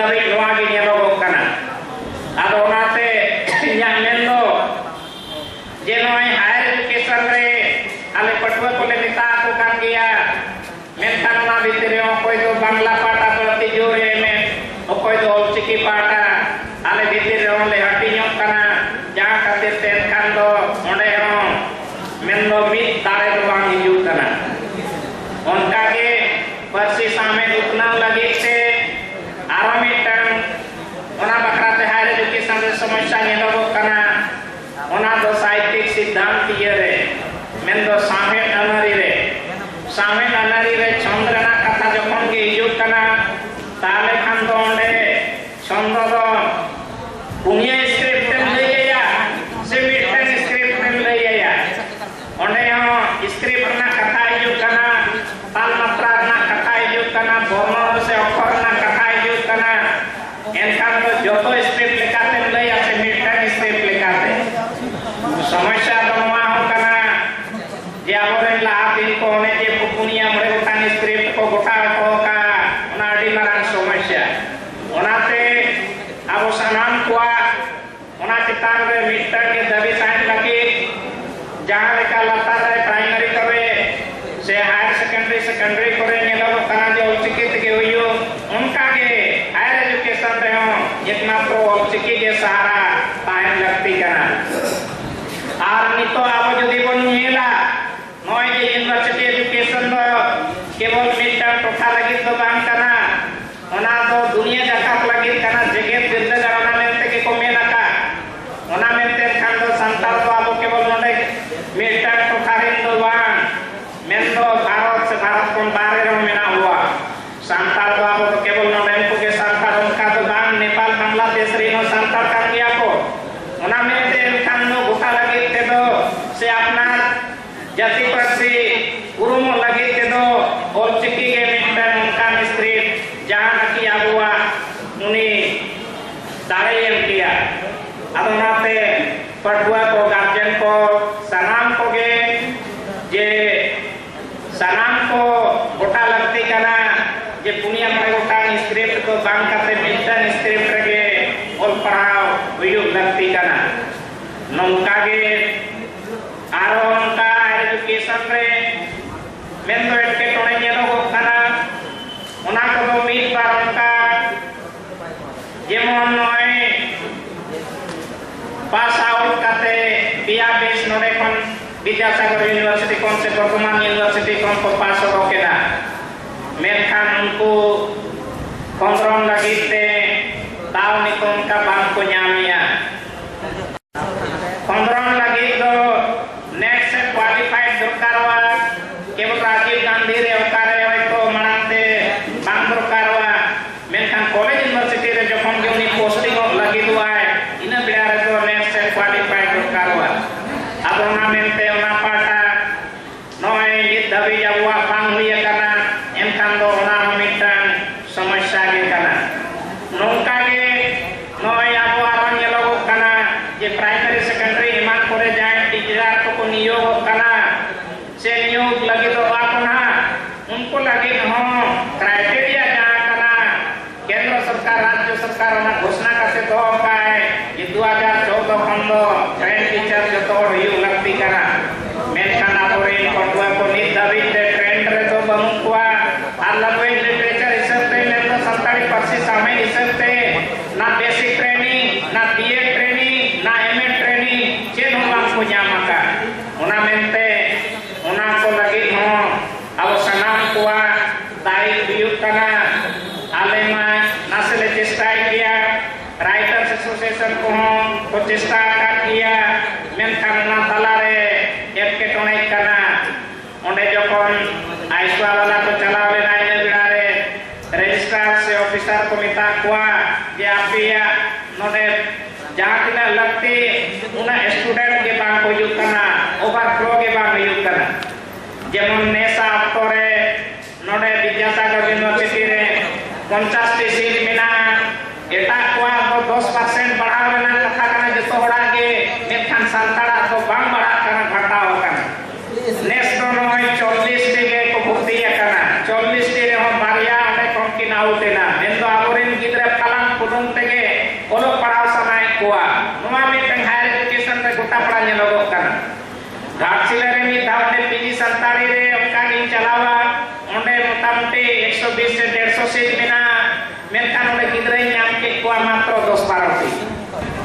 ᱫᱷᱟᱹᱵᱤᱡ ᱱᱚᱣᱟ ᱜᱮ ᱧᱮᱞᱚᱜᱚᱜ ᱠᱟᱱᱟ᱾ ᱟᱫᱚ ᱚᱱᱟᱛᱮ ᱤᱧᱟᱹᱜ ᱢᱮᱱ ᱫᱚ ᱡᱮ ᱱᱚᱜᱼᱚᱭ higher education ᱨᱮ ᱟᱞᱮ ᱯᱟᱹᱴᱷᱩᱣᱟᱹ ᱠᱚᱞᱮ ᱢᱮᱛᱟ ᱟᱠᱚ ᱠᱟᱱ ᱜᱮᱭᱟ, ᱢᱮᱱᱠᱷᱟᱱ ᱚᱱᱟ ᱵᱷᱤᱛᱤᱨ ᱨᱮ ᱚᱠᱚᱭ ᱫᱚ ᱵᱟᱝᱞᱟ ᱯᱟᱦᱴᱟ ᱵᱟᱹᱲᱛᱤ ᱡᱳᱨ ᱮ ᱮᱢᱮᱫ, ᱚᱠᱚᱭ ᱫᱚ ᱚᱞᱪᱤᱠᱤ ᱯᱟᱦᱴᱟ, ᱟᱞᱮ ᱵᱷᱤᱛᱤᱨ ᱨᱮᱦᱚᱸ ᱞᱮ ᱦᱟᱹᱴᱤᱧᱚᱜ ᱠᱟᱱᱟ᱾ ᱡᱟᱦᱟᱸ ᱠᱷᱟᱹᱛᱤᱨ ᱛᱮ ᱮᱱᱠᱷᱟᱱ ᱫᱚ ᱚᱸᱰᱮ ᱦᱚᱸ ᱢᱮᱱᱫᱚ ᱢᱤᱫ ᱫᱟᱲᱮ ᱫᱚ ᱵᱟᱝ ᱦᱤᱡᱩᱜ ᱠᱟᱱᱟ᱾ ᱚᱱᱠᱟᱜᱮ ᱯᱟᱹᱨᱥᱤ ᱥᱟᱶᱦᱮᱫ ᱩᱛᱱᱟᱹᱣ ᱞᱟᱹᱜᱤᱫ ᱛᱮ ᱟᱨᱚ ᱢᱤᱫᱴᱟᱝ ᱚᱱᱟ ᱵᱟᱠᱷᱨᱟ ᱛᱮ higher education ᱨᱮ ᱥᱚᱢᱚᱥᱥᱟ ᱧᱮᱞᱚᱜᱚᱜ ᱠᱟᱱᱟ᱾ ᱚᱱᱟ ᱫᱚ ᱥᱟᱦᱤᱛᱭᱤᱠ ᱥᱤᱫᱽᱫᱷᱟᱱᱛ ᱤᱭᱟᱹ ᱨᱮ, ᱢᱮᱱᱫᱚ ᱥᱟᱶᱦᱮᱫ ᱟᱹᱱᱟᱹᱨᱤ ᱨᱮ, ᱥᱟᱶᱦᱮᱫ ᱟᱹᱱᱟᱹᱨᱤ ᱨᱮ ᱪᱷᱚᱸᱫᱽ ᱨᱮᱱᱟᱜ ᱠᱟᱛᱷᱟ ᱡᱚᱠᱷᱚᱱ ᱜᱮ ᱦᱤᱡᱩᱜ ᱠᱟᱱᱟ, ᱛᱟᱦᱞᱮ ᱠᱷᱟᱱ ᱫᱚ ᱚᱸᱰᱮ ᱪᱷᱚᱸᱫᱽ ᱫᱚ ᱯᱩᱱᱭᱟᱹ script ᱮᱢ ᱞᱟᱹᱭ ᱟᱭᱟ ᱥᱮ ᱢᱤᱫᱴᱟᱝ script ᱮᱢ ᱞᱟᱹᱭ ᱟᱭᱟ? ᱚᱸᱰᱮ ᱦᱚᱸ script ᱨᱮᱱᱟᱜ ᱠᱟᱛᱷᱟ ᱦᱤᱡᱩᱜ ᱠᱟᱱᱟ, ᱛᱟᱞᱢᱟᱛᱨᱟ ᱨᱮᱱᱟᱜ ᱠᱟᱛᱷᱟ ᱦᱤᱡᱩᱜ ᱠᱟᱱᱟ, ᱵᱚᱨᱱᱚ ᱥᱮ ᱚᱠᱠᱷᱚᱨ ᱨᱮᱱᱟᱜ ᱠᱟᱛᱷᱟ ᱦᱤᱡᱩᱜ ᱠᱟᱱᱟ᱾ ᱮᱱᱠᱷᱟᱱ ᱫᱚ ᱡᱚᱛᱚ script ᱞᱮᱠᱟᱛᱮᱢ ᱞᱟᱹᱭᱟ ᱥᱮ ᱢᱤᱫᱴᱟᱝ script ᱞᱮᱠᱟᱛᱮ? ᱥᱚᱢᱚᱥᱥᱟ ᱫᱚ ᱱᱚᱣᱟ ᱦᱚᱸ ᱠᱟᱱᱟ ᱡᱮ ᱟᱵᱚᱨᱮᱱ ᱞᱟᱦᱟ ᱫᱤᱱ ᱠᱚ ᱚᱱᱮ ᱡᱮ ᱯᱩᱱᱭᱟ ᱢᱚᱬᱮ ᱜᱚᱴᱟᱝ script ᱠᱚ ᱜᱚᱴᱟ ᱦᱚᱴᱚ ᱟᱠᱟᱫ, ᱚᱱᱟ ᱟᱹᱰᱤ ᱢᱟᱨᱟᱝ ᱥᱚᱢᱚᱥᱥᱟ᱾ ᱚᱱᱟᱛᱮ ᱟᱵᱚ ᱥᱟᱱᱟᱢ ᱠᱚᱣᱟᱜ ᱚᱱᱟ ᱪᱮᱛᱟᱱ ᱨᱮ ᱢᱤᱫᱴᱟᱝ ᱜᱮ ᱫᱟᱹᱵᱤ ᱛᱟᱦᱮᱱ ᱞᱟᱹᱜᱤᱫ, ᱡᱟᱦᱟᱸ ᱞᱮᱠᱟ ᱞᱟᱛᱟᱨ ᱨᱮ primary ᱠᱚᱨᱮ ᱥᱮ higher secondary, secondary ᱠᱚᱨᱮ ᱧᱮᱞᱚᱜᱚᱜ ᱠᱟᱱᱟ ᱡᱮ ᱚᱞᱪᱤᱠᱤ ᱛᱮᱜᱮ ᱦᱩᱭᱩᱜ, ᱚᱱᱠᱟ ᱜᱮ higher education ᱨᱮᱦᱚᱸ ᱮᱠᱢᱟᱛᱨᱚ ᱚᱞᱪᱤᱠᱤ ᱜᱮ ᱥᱟᱦᱟᱨᱟ ᱛᱟᱦᱮᱱ ᱞᱟᱹᱠᱛᱤ ᱠᱟᱱᱟ᱾ ᱟᱨ ᱱᱤᱛᱚᱜ ᱟᱵᱚ ᱡᱩᱫᱤ ᱵᱚᱱ ᱧᱮᱞᱟ, ᱱᱚᱜᱼᱚᱭ ᱡᱮ university education ᱫᱚ ᱠᱮᱵᱚᱞ ᱢᱤᱫᱴᱟᱝ ᱴᱚᱴᱷᱟ ᱞᱟᱹᱜᱤᱫ ᱫᱚ ᱵᱟᱝ ᱠᱟᱱᱟ, ᱚᱱᱟ ᱫᱚ ᱫᱩᱱᱤᱭᱟᱹ ᱡᱟᱠᱟᱛ ᱞᱟᱹᱜᱤᱫ ᱠᱟᱱᱟ, ᱡᱮᱜᱮᱛ ᱵᱤᱨᱫᱟᱹᱜᱟᱲ ᱚᱱᱟ ᱢᱮᱱ ᱛᱮᱜᱮ ᱠᱚ ᱢᱮᱱ ᱟᱠᱟᱫ᱾ ᱚᱱᱟ ᱢᱮᱱᱛᱮ ᱮᱱᱠᱷᱟᱱ ᱫᱚ ᱥᱟᱱᱛᱟᱲ ᱫᱚ ᱟᱵᱚ ᱠᱮᱵᱚᱞ ᱱᱚᱰᱮ ᱢᱤᱫᱴᱟᱝ ᱴᱚᱴᱷᱟ ᱨᱮᱱ ᱫᱚ ᱵᱟᱝ, ᱢᱮᱱᱫᱚ ᱵᱷᱟᱨᱚᱛ ᱥᱮ ᱵᱷᱟᱨᱚᱛ ᱠᱷᱚᱱ ᱵᱟᱦᱨᱮ ᱨᱮᱦᱚᱸ ᱢᱮᱱᱟᱜ ᱵᱚᱣᱟ᱾ ᱥᱟᱱᱛᱟᱲ ᱫᱚ ᱟᱵᱚ ᱫᱚ ᱠᱮᱵᱚᱞ ᱱᱚᱰᱮᱱ ᱠᱚᱜᱮ ᱥᱟᱱᱛᱟᱲ ᱚᱱᱠᱟ ᱫᱚ ᱵᱟᱝ, ᱱᱮᱯᱟᱞ ᱵᱟᱝᱞᱟᱫᱮᱥ ᱨᱮᱱ ᱦᱚᱸ ᱥᱟᱱᱛᱟᱲ ᱠᱟᱱ ᱜᱮᱭᱟ ᱠᱚ᱾ ᱚᱱᱟ ᱢᱮᱱᱛᱮ ᱮᱱᱠᱷᱟᱱ ᱫᱚ ᱜᱚᱴᱟ ᱞᱟᱹᱜᱤᱫ ᱛᱮᱫᱚ ᱥᱮ ᱟᱯᱱᱟᱨ ᱡᱟᱹᱛᱤ ᱯᱟᱹᱨᱥᱤ ᱩᱨᱩᱢᱚᱜ ᱞᱟᱹᱜᱤᱫ ᱛᱮᱫᱚ ᱚᱞᱪᱤᱠᱤ ᱜᱮ ᱢᱤᱫᱴᱟᱝ ᱚᱱᱠᱟᱱ script ᱡᱟᱦᱟᱸ ᱱᱟᱠᱤ ᱟᱵᱚᱣᱟᱜ ᱩᱱᱤ ᱫᱟᱲᱮᱭ ᱮᱢ ᱠᱮᱭᱟ᱾ ᱟᱫᱚ ᱚᱱᱟᱛᱮ ᱯᱟᱹᱴᱷᱩᱣᱟᱹ ᱠᱚ, guardian ᱠᱚ, ᱥᱟᱱᱟᱢ ᱠᱚᱜᱮ ᱡᱮ ᱥᱟᱱᱟᱢ ᱠᱚ ᱜᱚᱴᱟ ᱞᱟᱹᱠᱛᱤ ᱠᱟᱱᱟ ᱡᱮ ᱯᱩᱱᱭᱟ ᱢᱚᱬᱮ ᱜᱚᱴᱟᱝ script ᱫᱚ ᱵᱟᱝ ᱠᱟᱛᱮ ᱢᱤᱫ ᱥᱠᱨᱤᱯᱴ ᱨᱮᱜᱮ ᱚᱞ ᱯᱟᱲᱦᱟᱣ ᱦᱩᱭᱩᱜ ᱞᱟᱹᱠᱛᱤ ᱠᱟᱱᱟ᱾ ᱱᱚᱝᱠᱟ ᱜᱮ ᱟᱨᱚ ᱚᱱᱠᱟ ᱮᱰᱩᱠᱮᱥᱚᱱ ᱨᱮ ᱢᱮᱱᱫᱚ ᱮᱴᱠᱮᱴᱚᱬᱮ ᱧᱮᱞᱚᱜᱚᱜ ᱠᱟᱱᱟ᱾ ᱚᱱᱟ ᱠᱚᱫᱚ ᱢᱤᱫ ᱵᱟᱨ ᱚᱱᱠᱟ, ᱡᱮᱢᱚᱱ ᱱᱚᱜᱼᱚᱭ ᱯᱟᱥ ᱟᱣᱩᱴ ᱠᱟᱛᱮ ᱯᱮᱭᱟ ᱵᱮᱪ ᱱᱚᱰᱮ ᱠᱷᱚᱱ ᱵᱤᱫᱽᱭᱟᱥᱟᱜᱚᱨ ᱤᱭᱩᱱᱤᱵᱷᱟᱨᱥᱤᱴᱤ ᱠᱷᱚᱱ ᱥᱮ ᱵᱚᱨᱫᱷᱚᱢᱟᱱ ᱤᱭᱩᱱᱤᱵᱷᱟᱨᱥᱤᱴᱤ ᱠᱷᱚᱱ ᱠᱚ ᱯᱟᱥ ᱚᱰᱚᱠ ᱮᱱᱟ, ᱢᱮᱱᱠᱷᱟᱱ ᱩᱱᱠᱩ ᱠᱷᱚᱸᱫᱽᱨᱚᱱ ᱞᱟᱹᱜᱤᱫ ᱛᱮ ᱫᱟᱣ ᱱᱤᱛᱚᱝ ᱚᱱᱠᱟ ᱵᱟᱝ ᱠᱚ ᱧᱟᱢᱮᱜᱼᱟ᱾ ᱠᱷᱚᱸᱫᱽᱨᱚᱱ ᱞᱟᱹᱜᱤᱫ ᱫᱚ ᱱᱮᱴ ᱥᱮ ᱠᱣᱟᱞᱤᱯᱷᱟᱭ ᱫᱚᱨᱠᱟᱨᱚᱜᱼᱟ᱾ ᱠᱮᱵᱚᱞ ᱨᱟᱡᱤᱵᱽ ᱜᱟᱱᱫᱷᱤ ᱨᱮ ᱚᱠᱟᱨᱮ ᱦᱚᱭᱛᱳ ᱢᱟᱲᱟᱝ ᱛᱮ ᱵᱟᱝ ᱫᱚᱨᱠᱟᱨᱚᱜᱼᱟ, ᱢᱮᱱᱠᱷᱟᱱ ᱠᱚᱞᱮᱡᱽ ᱤᱭᱩᱱᱤᱵᱷᱟᱨᱥᱤᱴᱤ ᱨᱮ ᱡᱚᱠᱷᱚᱱ ᱜᱮ ᱩᱱᱤ ᱯᱳᱥᱴᱤᱝ ᱚᱜ ᱞᱟᱹᱜᱤᱫᱚᱜᱼᱟᱭ, ᱤᱱᱟᱹ ᱵᱮᱲᱟ ᱨᱮᱫᱚ ᱱᱮᱴ ᱥᱮ ᱠᱣᱟᱞᱤᱯᱷᱟᱭ ᱫᱚᱨᱠᱟᱨᱚᱜᱼᱟ᱾ ᱟᱫᱚ ᱚᱱᱟ ᱢᱮᱱᱛᱮ ᱚᱱᱟ ᱯᱟᱦᱴᱟ ᱱᱚᱜᱼᱚᱭ ᱱᱤᱛ ᱫᱷᱟᱹᱵᱤᱡ ᱟᱵᱚᱣᱟᱜ ᱵᱟᱝ ᱦᱩᱭ ᱟᱠᱟᱱᱟ, ᱮᱱᱠᱷᱟᱱ ᱫᱚ ᱚᱱᱟ ᱦᱚᱸ ᱢᱤᱫᱴᱟᱝ ᱥᱚᱢᱚᱥᱥᱟ ᱜᱮ ᱠᱟᱱᱟ᱾ ᱱᱚᱝᱠᱟ ᱜᱮ ᱱᱚᱜᱼᱚᱭ ᱟᱵᱚ ᱟᱨᱚ ᱧᱮᱞᱚᱜᱚᱜ ᱠᱟᱱᱟ ᱡᱮ ᱯᱨᱟᱭᱢᱟᱨᱤ, ᱥᱮᱠᱮᱱᱰᱟᱨᱤ ᱮᱢᱟᱱ ᱠᱚᱨᱮ ᱡᱟᱦᱟᱸᱭ ᱴᱤᱪᱟᱨ ᱠᱚᱠᱚ ᱱᱤᱭᱳᱜᱚᱜ ᱠᱟᱱᱟ ᱥᱮ ᱱᱤᱭᱳᱜᱽ ᱞᱟᱹᱜᱤᱫᱚᱜ ᱠᱟᱱᱟ ᱠᱚ ᱱᱟᱦᱟᱜ, ᱩᱱᱠᱩ ᱞᱟᱹᱜᱤᱫ ᱦᱚᱸ ᱠᱨᱟᱭᱴᱮᱨᱤᱭᱟ ᱡᱟᱦᱟᱸ ᱠᱟᱱᱟ, ᱠᱮᱱᱫᱨᱚ ᱥᱚᱨᱠᱟᱨ, ᱨᱟᱡᱽᱡᱚ ᱥᱚᱨᱠᱟᱨ ᱚᱱᱟ ᱜᱷᱳᱥᱱᱟ ᱠᱟᱛᱮ ᱫᱚᱦᱚ ᱠᱟᱜᱼᱟᱭ ᱡᱮ ᱫᱩ ᱦᱟᱡᱟᱨ ᱪᱳᱫᱫᱚ ᱠᱷᱚᱱ ᱫᱚ ᱴᱨᱮᱱ ᱴᱤᱪᱟᱨ ᱡᱚᱛᱚ ᱦᱚᱲ ᱦᱩᱭᱩᱜ ᱞᱟᱹᱠᱛᱤ ᱠᱟᱱᱟ᱾ ᱢᱮᱱᱠᱷᱟᱱ ᱟᱵᱚᱨᱮᱱ ᱯᱟᱹᱴᱷᱩᱣᱟᱹ ᱠᱚ ᱱᱤᱛ ᱫᱷᱟᱹᱵᱤᱡ ᱛᱮ ᱴᱨᱮᱱᱰ ᱨᱮᱫᱚ ᱵᱟᱹᱱᱩᱜ ᱠᱚᱣᱟ᱾ ᱟᱨ ᱞᱮᱝᱜᱩᱭᱮᱡᱽ ᱞᱤᱴᱟᱨᱮᱪᱟᱨ ᱦᱤᱥᱟᱹᱵ ᱛᱮ ᱢᱮᱱᱫᱚ ᱥᱟᱱᱛᱟᱲᱤ ᱯᱟᱹᱨᱥᱤ ᱥᱟᱶᱦᱮᱫ ᱦᱤᱥᱟᱹᱵ ᱛᱮ ᱱᱟ ᱵᱮᱥᱤᱠ ᱴᱨᱮᱱᱤᱝ, ᱱᱟ ᱵᱤ ᱮᱰ ᱴᱨᱮᱱᱤᱝ, ᱱᱟ ᱮᱢ ᱮᱰ ᱴᱨᱮᱱᱤᱝ ᱪᱮᱫ ᱦᱚᱸ ᱵᱟᱝ ᱠᱚ ᱧᱟᱢ ᱟᱠᱟᱫ᱾ ᱚᱱᱟ ᱢᱮᱱᱛᱮ ᱚᱱᱟ ᱠᱚ ᱞᱟᱹᱜᱤᱫ ᱦᱚᱸ ᱟᱵᱚ ᱥᱟᱱᱟᱢ ᱠᱚᱣᱟᱜ ᱫᱟᱭᱤᱛ ᱦᱩᱭᱩᱜ ᱠᱟᱱᱟ᱾ ᱟᱞᱮ ᱢᱟ ᱱᱟᱥᱮ ᱞᱮ ᱪᱮᱥᱴᱟᱭᱮᱫ ᱜᱮᱭᱟ, ᱨᱟᱭᱴᱟᱨᱥ ᱮᱥᱳᱥᱤᱭᱮᱥᱚᱱ ᱠᱚᱦᱚᱸ ᱠᱚ ᱪᱮᱥᱴᱟ ᱟᱠᱟᱫ ᱜᱮᱭᱟ, ᱢᱮᱱᱠᱷᱟᱱ ᱚᱱᱟ ᱛᱟᱞᱟᱨᱮ ᱮᱴᱠᱮᱴᱚᱬᱮᱜ ᱠᱟᱱᱟ᱾ ᱚᱸᱰᱮ ᱡᱚᱠᱷᱚᱱ ᱟᱭᱥᱣᱟ ᱵᱟᱞᱟ ᱠᱚ ᱪᱟᱞᱟᱣ ᱞᱮᱱᱟ, ᱤᱱᱟᱹ ᱵᱮᱲᱟ ᱨᱮ ᱨᱮᱡᱤᱥᱴᱨᱟᱨ ᱥᱮ ᱚᱯᱷᱤᱥᱟᱨ ᱠᱚ ᱢᱮᱛᱟ ᱠᱚᱣᱟ ᱡᱮ ᱟᱯᱮᱭᱟᱜ ᱱᱚᱰᱮ ᱡᱟᱦᱟᱸ ᱛᱤᱱᱟᱹᱜ ᱞᱟᱹᱠᱛᱤ ᱩᱱᱟᱹᱜ ᱥᱴᱩᱰᱮᱱᱴ ᱜᱮ ᱵᱟᱝ ᱠᱚ ᱦᱤᱡᱩᱜ ᱠᱟᱱᱟ, ᱳᱵᱷᱟᱨᱯᱷᱞᱳ ᱜᱮ ᱵᱟᱝ ᱦᱩᱭᱩᱜ ᱠᱟᱱᱟ᱾ ᱡᱮᱢᱚᱱ ᱱᱮᱥᱟ ᱚᱠᱛᱚ ᱨᱮ ᱱᱚᱰᱮ ᱵᱤᱫᱽᱭᱟᱥᱟᱜᱚᱨ ᱤᱭᱩᱱᱤᱵᱷᱟᱨᱥᱤᱴᱤ ᱨᱮ ᱯᱚᱧᱪᱟᱥ ᱴᱤ ᱥᱤᱴ ᱢᱮᱱᱟᱜᱼᱟ᱾ ᱮᱴᱟᱜ ᱠᱚᱣᱟᱜ ᱫᱚ ᱫᱚᱥ ᱯᱟᱨᱥᱮᱱᱴ ᱵᱟᱲᱦᱟᱣ ᱨᱮᱱᱟᱜ ᱠᱟᱛᱷᱟ ᱠᱟᱱᱟ ᱡᱚᱛᱚ ᱦᱚᱲᱟᱜ ᱜᱮ, ᱢᱮᱱᱠᱷᱟᱱ ᱥᱟᱱᱛᱟᱲᱟᱜ ᱫᱚ ᱵᱟᱝ ᱵᱟᱲᱦᱟᱜ ᱠᱟᱱᱟ, ᱜᱷᱟᱴᱟᱣ ᱟᱠᱟᱱᱟ᱾ ᱱᱮᱥ ᱫᱚ ᱱᱚᱜᱼᱚᱭ ᱪᱚᱞᱞᱤᱥ ᱴᱤ ᱜᱮ ᱠᱚ ᱵᱷᱚᱨᱛᱤ ᱟᱠᱟᱱᱟ᱾ ᱪᱚᱞᱞᱤᱥ ᱴᱤ ᱨᱮᱦᱚᱸ ᱵᱟᱨᱭᱟ ᱚᱸᱰᱮ ᱠᱷᱚᱱ ᱠᱤᱱ ᱟᱣᱩᱴ ᱮᱱᱟ, ᱢᱮᱱᱫᱚ ᱟᱵᱚᱨᱮᱱ ᱜᱤᱫᱽᱨᱟᱹ ᱯᱷᱟᱞᱟᱝ ᱥᱮ ᱰᱮᱲᱥᱚ ᱥᱤᱴ ᱢᱮᱱᱟᱜᱼᱟ, ᱢᱮᱱᱠᱷᱟᱱ ᱚᱸᱰᱮ ᱜᱤᱫᱽᱨᱟᱹᱧ ᱧᱟᱢ ᱠᱮᱫ ᱠᱚᱣᱟ ᱢᱟᱛᱨᱚ ᱫᱚᱥ ᱵᱟᱨᱚ ᱴᱤ᱾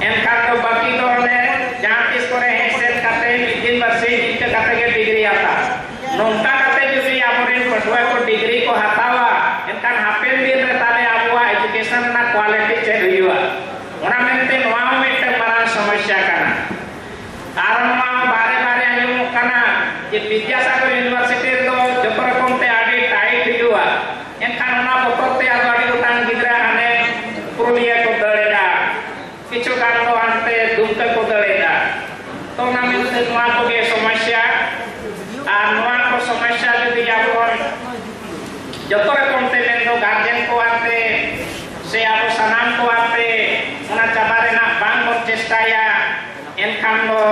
ᱮᱱᱠᱷᱟᱱ ᱫᱚ ᱵᱟᱹᱠᱤ ᱫᱚ ᱚᱸᱰᱮ ᱡᱟᱦᱟᱸ ᱛᱤᱥ ᱠᱚᱨᱮ ᱦᱮᱡ ᱥᱮᱱ ᱠᱟᱛᱮ ᱢᱤᱫ ᱫᱤᱱ ᱵᱟᱨ ᱥᱤᱧ ᱤᱱᱠᱟᱹ ᱠᱟᱛᱮ ᱜᱮ ᱰᱤᱜᱽᱨᱤ ᱦᱟᱛᱟᱣ᱾ ᱱᱚᱝᱠᱟ ᱠᱟᱛᱮ ᱡᱩᱫᱤ ᱟᱵᱚᱨᱮᱱ ᱯᱟᱹᱴᱷᱩᱣᱟᱹ ᱠᱚ ᱰᱤᱜᱽᱨᱤ ᱠᱚ ᱦᱟᱛᱟᱣᱟ, ᱮᱱᱠᱷᱟᱱ ᱦᱟᱯᱮᱱ ᱫᱤᱱ ᱨᱮ ᱛᱟᱦᱞᱮ ᱟᱵᱚᱣᱟᱜ ᱮᱡᱩᱠᱮᱥᱚᱱ ᱨᱮᱱᱟᱜ ᱠᱣᱟᱞᱤᱴᱤ ᱪᱮᱫ ᱦᱩᱭᱩᱜᱼᱟ? ᱚᱱᱟ ᱢᱮᱱᱛᱮ ᱱᱚᱣᱟ ᱦᱚᱸ ᱢᱤᱫᱴᱟᱝ ᱢᱟᱨᱟᱝ ᱥᱚᱢᱚᱥᱥᱟ ᱠᱟᱱᱟ᱾ ᱟᱨ ᱱᱚᱣᱟ ᱵᱟᱨᱮ ᱵᱟᱨᱮ ᱟᱸᱡᱚᱢᱚᱜ ᱠᱟᱱᱟ ᱡᱮ ᱵᱤᱫᱽᱭᱟᱥᱟᱜᱚᱨ ᱤᱭᱩᱱᱤᱵᱷᱟᱨᱥᱤᱴᱤ ᱨᱮᱫᱚ ᱡᱚᱛᱚ ᱨᱚᱠᱚᱢ ᱛᱮ ᱟᱹᱰᱤ ᱴᱟᱭᱤᱴ ᱦᱩᱭᱩᱜᱼᱟ, ᱮᱱᱠᱷᱟᱱ ᱚᱱᱟ ᱵᱚᱛᱚᱨ ᱛᱮ ᱟᱫᱚ ᱟᱹᱰᱤ ᱜᱚᱴᱟᱝ ᱜᱤᱫᱽᱨᱟᱹ ᱦᱟᱱᱮ ᱯᱩᱨᱩᱞᱤᱭᱟᱹ ᱠᱚ ᱫᱟᱹᱲ ᱮᱫᱟ, ᱠᱤᱪᱷᱩ ᱜᱟᱱ ᱫᱚ ᱦᱟᱱᱛᱮ ᱫᱩᱢᱠᱟᱹ ᱠᱚ ᱫᱟᱹᱲ ᱮᱫᱟ᱾ ᱛᱚ ᱚᱱᱟ ᱢᱮᱱᱛᱮ ᱱᱚᱣᱟ ᱠᱚᱜᱮ ᱥᱚᱢᱚᱥᱥᱟ᱾ ᱟᱨ ᱱᱚᱣᱟ ᱠᱚ ᱥᱚᱢᱚᱥᱥᱟ ᱡᱩᱫᱤ ᱟᱵᱚ ᱵᱚᱱ ᱡᱚᱛᱚ ᱨᱚᱠᱚᱢ ᱛᱮ, ᱢᱮᱱᱫᱚ ᱜᱟᱨᱡᱮᱱ ᱠᱚ ᱟᱛᱮ ᱥᱮ ᱟᱵᱚ ᱥᱟᱱᱟᱢ ᱠᱚ ᱟᱛᱮ ᱚᱱᱟ ᱪᱟᱵᱟ ᱨᱮᱱᱟᱜ ᱵᱟᱝ ᱵᱚᱱ ᱪᱮᱥᱴᱟᱭᱟ, ᱮᱱᱠᱷᱟᱱ ᱫᱚ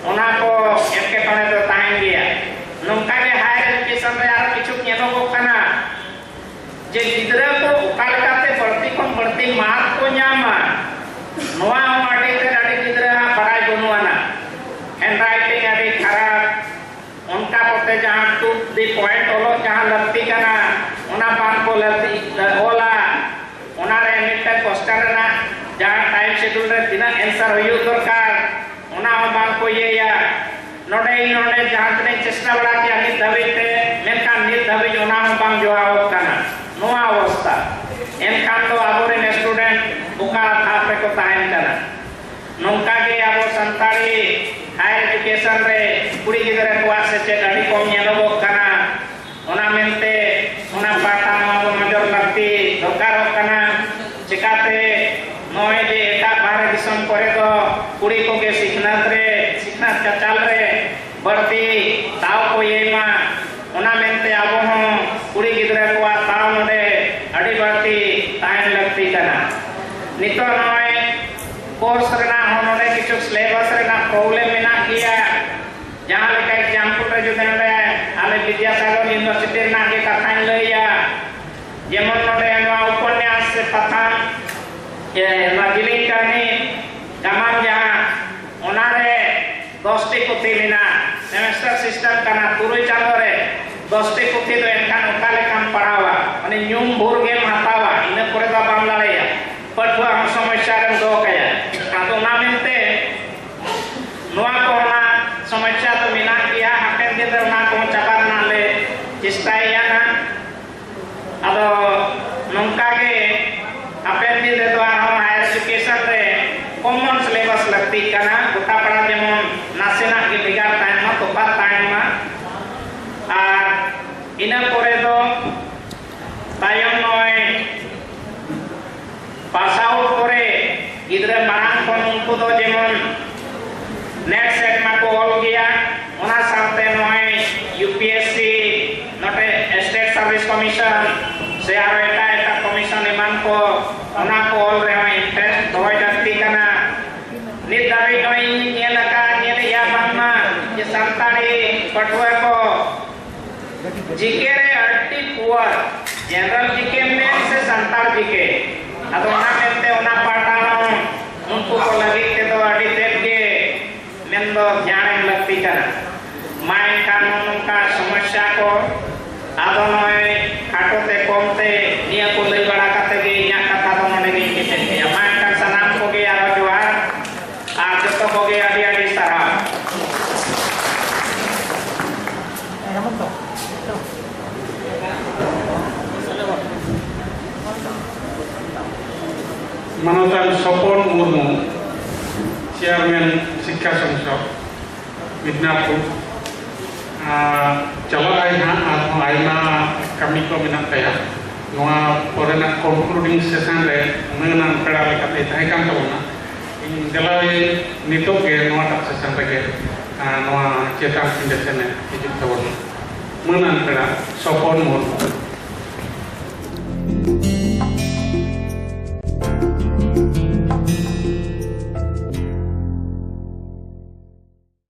ᱚᱱᱟ ᱠᱚ ᱮᱴᱠᱮᱴᱚᱬᱮ ᱫᱚ ᱛᱟᱦᱮᱱ ᱜᱮᱭᱟ᱾ ᱱᱚᱝᱠᱟ ᱜᱮ ᱦᱟᱭᱟᱨ ᱮᱰᱩᱠᱮᱥᱚᱱ ᱨᱮ ᱟᱨᱚ ᱠᱤᱪᱷᱩ ᱧᱮᱞᱚᱜᱚᱜ ᱠᱟᱱᱟ ᱡᱮ ᱜᱤᱫᱽᱨᱟᱹ ᱠᱚ ᱚᱠᱟ ᱞᱮᱠᱟᱛᱮ ᱵᱟᱹᱲᱛᱤ ᱠᱷᱚᱱ ᱵᱟᱹᱲᱛᱤ ᱢᱟᱨᱠ ᱠᱚ ᱧᱟᱢᱟ, ᱱᱚᱣᱟ ᱦᱚᱸ ᱟᱹᱰᱤ ᱛᱮᱫ ᱟᱹᱰᱤ ᱜᱤᱫᱽᱨᱟᱹ ᱦᱟᱸᱜ ᱵᱟᱲᱟᱭ ᱵᱟᱹᱱᱩᱜ ᱟᱱᱟ᱾ ᱦᱮᱱᱰᱨᱟᱭᱴᱤᱝ ᱟᱹᱰᱤ ᱠᱷᱟᱨᱟᱯ, ᱚᱱᱠᱟ ᱠᱚᱛᱮ ᱡᱟᱦᱟᱸ ᱴᱩ ᱫᱤ ᱯᱚᱭᱮᱱᱴ ᱚᱞᱚᱜ ᱡᱟᱦᱟᱸ ᱞᱟᱹᱠᱛᱤ ᱠᱟᱱᱟ, ᱚᱱᱟ ᱵᱟᱝ ᱠᱚ ᱞᱟᱹᱠᱛᱤ ᱚᱞᱟ᱾ ᱚᱱᱟ ᱨᱮ ᱢᱤᱫᱴᱟᱝ ᱠᱚᱥᱪᱟᱱ ᱨᱮᱱᱟᱜ ᱡᱟᱦᱟᱸ ᱴᱟᱭᱤᱢ ᱥᱮᱰᱩᱞ ᱨᱮ ᱛᱤᱱᱟᱹᱜ ᱮᱱᱥᱟᱨ ᱦᱩᱭᱩᱜ ᱫᱚᱨᱠᱟᱨ, ᱚᱱᱟ ᱦᱚᱸ ᱵᱟᱝ ᱠᱚ ᱤᱭᱟᱹᱭᱟ᱾ ᱱᱚᱰᱮ ᱤᱧ ᱱᱚᱰᱮ ᱡᱟᱦᱟᱸ ᱛᱤᱱᱟᱹᱜ ᱤᱧ ᱪᱮᱥᱴᱟ ᱵᱟᱲᱟ ᱠᱮᱜᱼᱟ ᱱᱤᱛ ᱫᱷᱟᱹᱵᱤᱡ ᱛᱮ, ᱢᱮᱱᱠᱷᱟᱱ ᱱᱤᱛ ᱫᱷᱟᱹᱵᱤᱡ ᱚᱱᱟ ᱦᱚᱸ ᱵᱟᱝ ᱡᱚᱦᱟᱣᱚᱜ ᱠᱟᱱᱟ᱾ ᱱᱚᱣᱟ ᱚᱵᱚᱥᱛᱟ, ᱮᱱᱠᱷᱟᱱ ᱫᱚ ᱟᱵᱚᱨᱮᱱ ᱥᱴᱩᱰᱮᱱᱴ ᱚᱠᱟ ᱫᱷᱟᱯ ᱨᱮᱠᱚ ᱛᱟᱦᱮᱱ ᱠᱟᱱᱟ? ᱱᱚᱝᱠᱟ ᱜᱮ ᱟᱵᱚ ᱥᱟᱱᱛᱟᱲᱤ ᱦᱟᱭᱟᱨ ᱮᱰᱩᱠᱮᱥᱚᱱ ᱨᱮ ᱠᱩᱲᱤ ᱜᱤᱫᱽᱨᱟᱹ ᱠᱚᱣᱟᱜ ᱥᱮᱪᱮᱫ ᱟᱹᱰᱤ ᱠᱚᱢ ᱧᱮᱞᱚᱜᱚᱜ ᱠᱟᱱᱟ᱾ ᱚᱱᱟ ᱢᱮᱱᱛᱮ ᱚᱱᱟ ᱯᱟᱦᱴᱟ ᱦᱚᱸ ᱟᱵᱚ ᱱᱚᱡᱚᱨ ᱞᱟᱹᱠᱛᱤ ᱫᱚᱨᱠᱟᱨᱚᱜ ᱠᱟᱱᱟ᱾ ᱪᱮᱠᱟᱛᱮ ᱱᱚᱜᱼᱚᱭ ᱡᱮ ᱮᱴᱟᱜ ᱵᱟᱦᱨᱮ ᱫᱤᱥᱚᱢ ᱠᱚᱨᱮ ᱫᱚ ᱠᱩᱲᱤ ᱠᱚᱜᱮ ᱥᱤᱠᱷᱱᱟᱹᱛ ᱨᱮ, ᱥᱤᱠᱷᱱᱟᱹᱛ ᱪᱟᱪᱟᱞ ᱨᱮ ᱵᱟᱹᱲᱛᱤ ᱫᱟᱣ ᱠᱚ ᱤᱭᱟᱹᱭ ᱢᱟ, ᱚᱱᱟ ᱢᱮᱱᱛᱮ ᱟᱵᱚ ᱦᱚᱸ ᱠᱩᱲᱤ ᱜᱤᱫᱽᱨᱟᱹ ᱠᱚᱣᱟᱜ ᱫᱟᱣ ᱱᱚᱰᱮ ᱟᱹᱰᱤ ᱵᱟᱹᱲᱛᱤ ᱛᱟᱦᱮᱱ ᱞᱟᱹᱠᱛᱤ ᱠᱟᱱᱟ᱾ ᱱᱤᱛᱚᱜ ᱱᱚᱜᱼᱚᱭ ᱠᱳᱨᱥ ᱨᱮᱱᱟᱜ ᱦᱚᱸ ᱱᱚᱰᱮ ᱠᱤᱪᱷᱩ ᱥᱤᱞᱮᱵᱟᱥ ᱨᱮᱱᱟᱜ ᱯᱨᱚᱵᱞᱮᱢ ᱢᱮᱱᱟᱜ ᱜᱮᱭᱟ᱾ ᱡᱟᱦᱟᱸ ᱞᱮᱠᱟ ᱮᱠᱡᱟᱢᱯᱚᱞ ᱨᱮ ᱡᱩᱫᱤ ᱱᱚᱰᱮ ᱟᱞᱮ ᱵᱤᱫᱽᱭᱟᱥᱟᱜᱚᱨ ᱤᱭᱩᱱᱤᱵᱷᱟᱨᱥᱤᱴᱤ ᱨᱮᱱᱟᱜ ᱜᱮ ᱠᱟᱛᱷᱟᱧ ᱞᱟᱹᱭᱟ, ᱡᱮᱢᱚᱱ ᱱᱚᱰᱮ ᱱᱚᱣᱟ ᱩᱯᱚᱱᱱᱟᱥ ᱥᱮ ᱯᱟᱛᱷᱟᱢ, ᱮ, ᱱᱚᱣᱟ ᱡᱤᱞᱤᱧ ᱠᱟᱹᱦᱱᱤ ᱜᱟᱢᱟᱢ ᱡᱟᱦᱟᱸ, ᱚᱱᱟᱨᱮ ᱫᱚᱥᱴᱤ ᱯᱩᱛᱷᱤ ᱢᱮᱱᱟᱜᱼᱟ᱾ ᱥᱮᱢᱮᱥᱴᱟᱨ ᱥᱤᱥᱴᱮᱢ ᱠᱟᱱᱟ, ᱛᱩᱨᱩᱭ ᱪᱟᱸᱫᱳ ᱨᱮ ᱫᱚᱥᱴᱤ ᱯᱩᱛᱷᱤ ᱫᱚ ᱮᱱᱠᱷᱟᱱ ᱚᱠᱟ ᱞᱮᱠᱟᱢ ᱯᱟᱲᱦᱟᱣᱟ? ᱩᱱᱤ ᱧᱩᱢ ᱵᱷᱳᱨ ᱜᱮᱢ ᱦᱟᱛᱟᱣᱟ, ᱤᱱᱟᱹ ᱯᱚᱨᱮ ᱫᱚ ᱵᱟᱢ ᱫᱟᱲᱮᱭᱟᱜᱼᱟ᱾ ᱯᱟᱹᱴᱷᱩᱣᱟᱹ ᱦᱚᱸ ᱥᱚᱢᱚᱥᱥᱟ ᱨᱮᱢ ᱫᱚᱦᱚ ᱠᱟᱭᱟ᱾ ᱟᱫᱚ ᱚᱱᱟ ᱢᱮᱱᱛᱮ ᱱᱚᱣᱟ ᱠᱚ ᱚᱱᱟ ᱥᱚᱢᱚᱥᱥᱟ ᱫᱚ ᱢᱮᱱᱟᱜ ᱜᱮᱭᱟ, ᱦᱟᱯᱮᱱ ᱫᱤᱱ ᱨᱮ ᱚᱱᱟ ᱠᱚᱦᱚᱸ ᱪᱟᱵᱟ ᱨᱮᱱᱟᱜ ᱞᱮ ᱪᱮᱥᱴᱟᱭᱮᱫᱼᱟ ᱱᱟᱜ᱾ ᱟᱫᱚ ᱱᱚᱝᱠᱟ ᱜᱮ ᱦᱟᱯᱮᱱ ᱫᱤᱱ ᱨᱮᱫᱚ ᱟᱨᱦᱚᱸ higher education ᱨᱮ common syllabus ᱞᱟᱹᱠᱛᱤᱜ ᱠᱟᱱᱟ, ᱜᱚᱴᱟ ᱯᱟᱲᱟ ᱡᱮᱢᱚᱱ ᱱᱟᱥᱮᱱᱟᱜ ᱜᱮ ᱵᱷᱮᱜᱟᱨ ᱛᱟᱦᱮᱱ ᱢᱟ, ᱛᱚᱯᱷᱟᱛ ᱛᱟᱦᱮᱱ ᱢᱟ᱾ ᱟᱨ ᱤᱱᱟᱹ ᱯᱚᱨᱮ ᱫᱚ ᱛᱟᱭᱚᱢ ᱱᱚᱜᱼᱚᱭ pass out ᱯᱚᱨᱮ ᱜᱤᱫᱽᱨᱟᱹ ᱢᱟᱲᱟᱝ ᱠᱷᱚᱱ ᱩᱱᱠᱩ ᱫᱚ ᱡᱮᱢᱚᱱ NET SET ᱢᱟᱠᱚ ᱚᱞ ᱜᱮᱭᱟ, ᱚᱱᱟ ᱥᱟᱶᱛᱮ ᱱᱚᱜᱼᱚᱭ UPSC, ᱱᱚᱰᱮ State Service Commission ᱥᱮ ᱟᱨᱚ ᱮᱴᱟᱜ ᱮᱴᱟᱜ commission ᱮᱢᱟᱱ ᱠᱚ, ᱚᱱᱟ ᱠᱚ ᱚᱞ ᱨᱮᱦᱚᱸ interest ᱫᱚᱦᱚᱭ ᱞᱟᱹᱠᱛᱤ ᱠᱟᱱᱟ᱾ ᱱᱤᱛ ᱫᱷᱟᱹᱵᱤᱡ ᱱᱚᱜᱼᱚᱭ ᱤᱧ ᱧᱮᱞ ᱟᱠᱟᱫ, ᱧᱮᱞᱮᱫᱼᱟ ᱵᱟᱝᱢᱟ ᱡᱮ ᱥᱟᱱᱛᱟᱲᱤ ᱯᱟᱹᱴᱷᱩᱣᱟᱹ ᱠᱚ GK ᱨᱮ ᱟᱹᱰᱤ poor, general GK ᱢᱮᱱ ᱥᱮ ᱥᱟᱱᱛᱟᱲ GK, ᱟᱫᱚ ᱚᱱᱟ ᱢᱮᱱᱛᱮ ᱚᱱᱟ ᱯᱟᱦᱴᱟ ᱦᱚᱸ ᱩᱱᱠᱩ ᱠᱚ ᱞᱟᱹᱜᱤᱫ ᱛᱮᱫᱚ ᱟᱹᱰᱤ ᱛᱮᱫ ᱜᱮ ᱢᱮᱱᱫᱚ ᱫᱷᱮᱭᱟᱱ ᱮᱢ ᱞᱟᱹᱠᱛᱤ ᱠᱟᱱᱟ᱾ ᱢᱟ ᱮᱱᱠᱷᱟᱱ ᱱᱚᱜᱼᱚ ᱱᱚᱝᱠᱟ ᱥᱚᱢᱚᱥᱥᱟ ᱠᱚ, ᱟᱫᱚ ᱱᱚᱜᱼᱚᱭ ᱠᱷᱟᱴᱚ ᱛᱮ ᱠᱚᱢ ᱛᱮ ᱱᱤᱭᱟᱹ ᱠᱚ ᱞᱟᱹᱭ ᱵᱟᱲᱟ ᱠᱟᱛᱮ ᱜᱮ ᱤᱧᱟᱹᱜ ᱠᱟᱛᱷᱟ ᱫᱚ ᱱᱚᱰᱮ ᱜᱮᱧ ᱠᱮᱪᱮᱫ ᱠᱮᱫᱼᱟ᱾ ᱢᱟ ᱮᱱᱠᱷᱟᱱ ᱥᱟᱱᱟᱢ ᱠᱚᱜᱮ ᱟᱨᱚ ᱡᱚᱦᱟᱨ, ᱟᱨ ᱡᱚᱛᱚ ᱠᱚᱜᱮ ᱟᱹᱰᱤ ᱟᱹᱰᱤ ᱥᱟᱨᱦᱟᱣ᱾ ᱢᱟᱱᱚᱛᱟᱱ ᱥᱚᱯᱚᱱ ᱢᱩᱨᱢᱩ, ᱪᱮᱭᱟᱨᱢᱮᱱ ᱥᱤᱠᱠᱷᱟ ᱥᱚᱝᱥᱚᱫ, ᱢᱤᱫᱱᱟᱯᱩᱨ᱾ ᱟᱨ ᱪᱟᱞᱟᱜ ᱟᱭ ᱦᱟᱸᱜ, ᱟᱨᱦᱚᱸ ᱟᱭᱢᱟ ᱠᱟᱹᱢᱤ ᱠᱚ ᱢᱮᱱᱟᱜ ᱛᱟᱭᱟ᱾ ᱱᱚᱣᱟ ᱯᱚᱨᱮᱱᱟᱜ concluding session ᱨᱮ ᱢᱟᱹᱱᱟᱱ ᱯᱮᱲᱟ ᱞᱮᱠᱟᱛᱮᱭ ᱛᱟᱦᱮᱸ ᱠᱟᱱ ᱛᱟᱵᱚᱱᱟ᱾ ᱤᱧ ᱫᱮᱞᱟᱭ ᱱᱤᱛᱚᱜ ᱜᱮ ᱱᱚᱣᱟᱴᱟᱜ session ᱨᱮᱜᱮ, ᱟᱨ ᱱᱚᱣᱟ ᱪᱮᱛᱟᱱ ᱯᱤᱸᱰᱟᱹ ᱥᱮᱱᱮ ᱦᱤᱡᱩᱜ ᱛᱟᱵᱚᱱᱟ᱾ ᱢᱟᱹᱱᱟᱱ ᱯᱮᱲᱟ ᱥᱚᱯᱚᱱ ᱢᱩᱨᱢᱩ᱾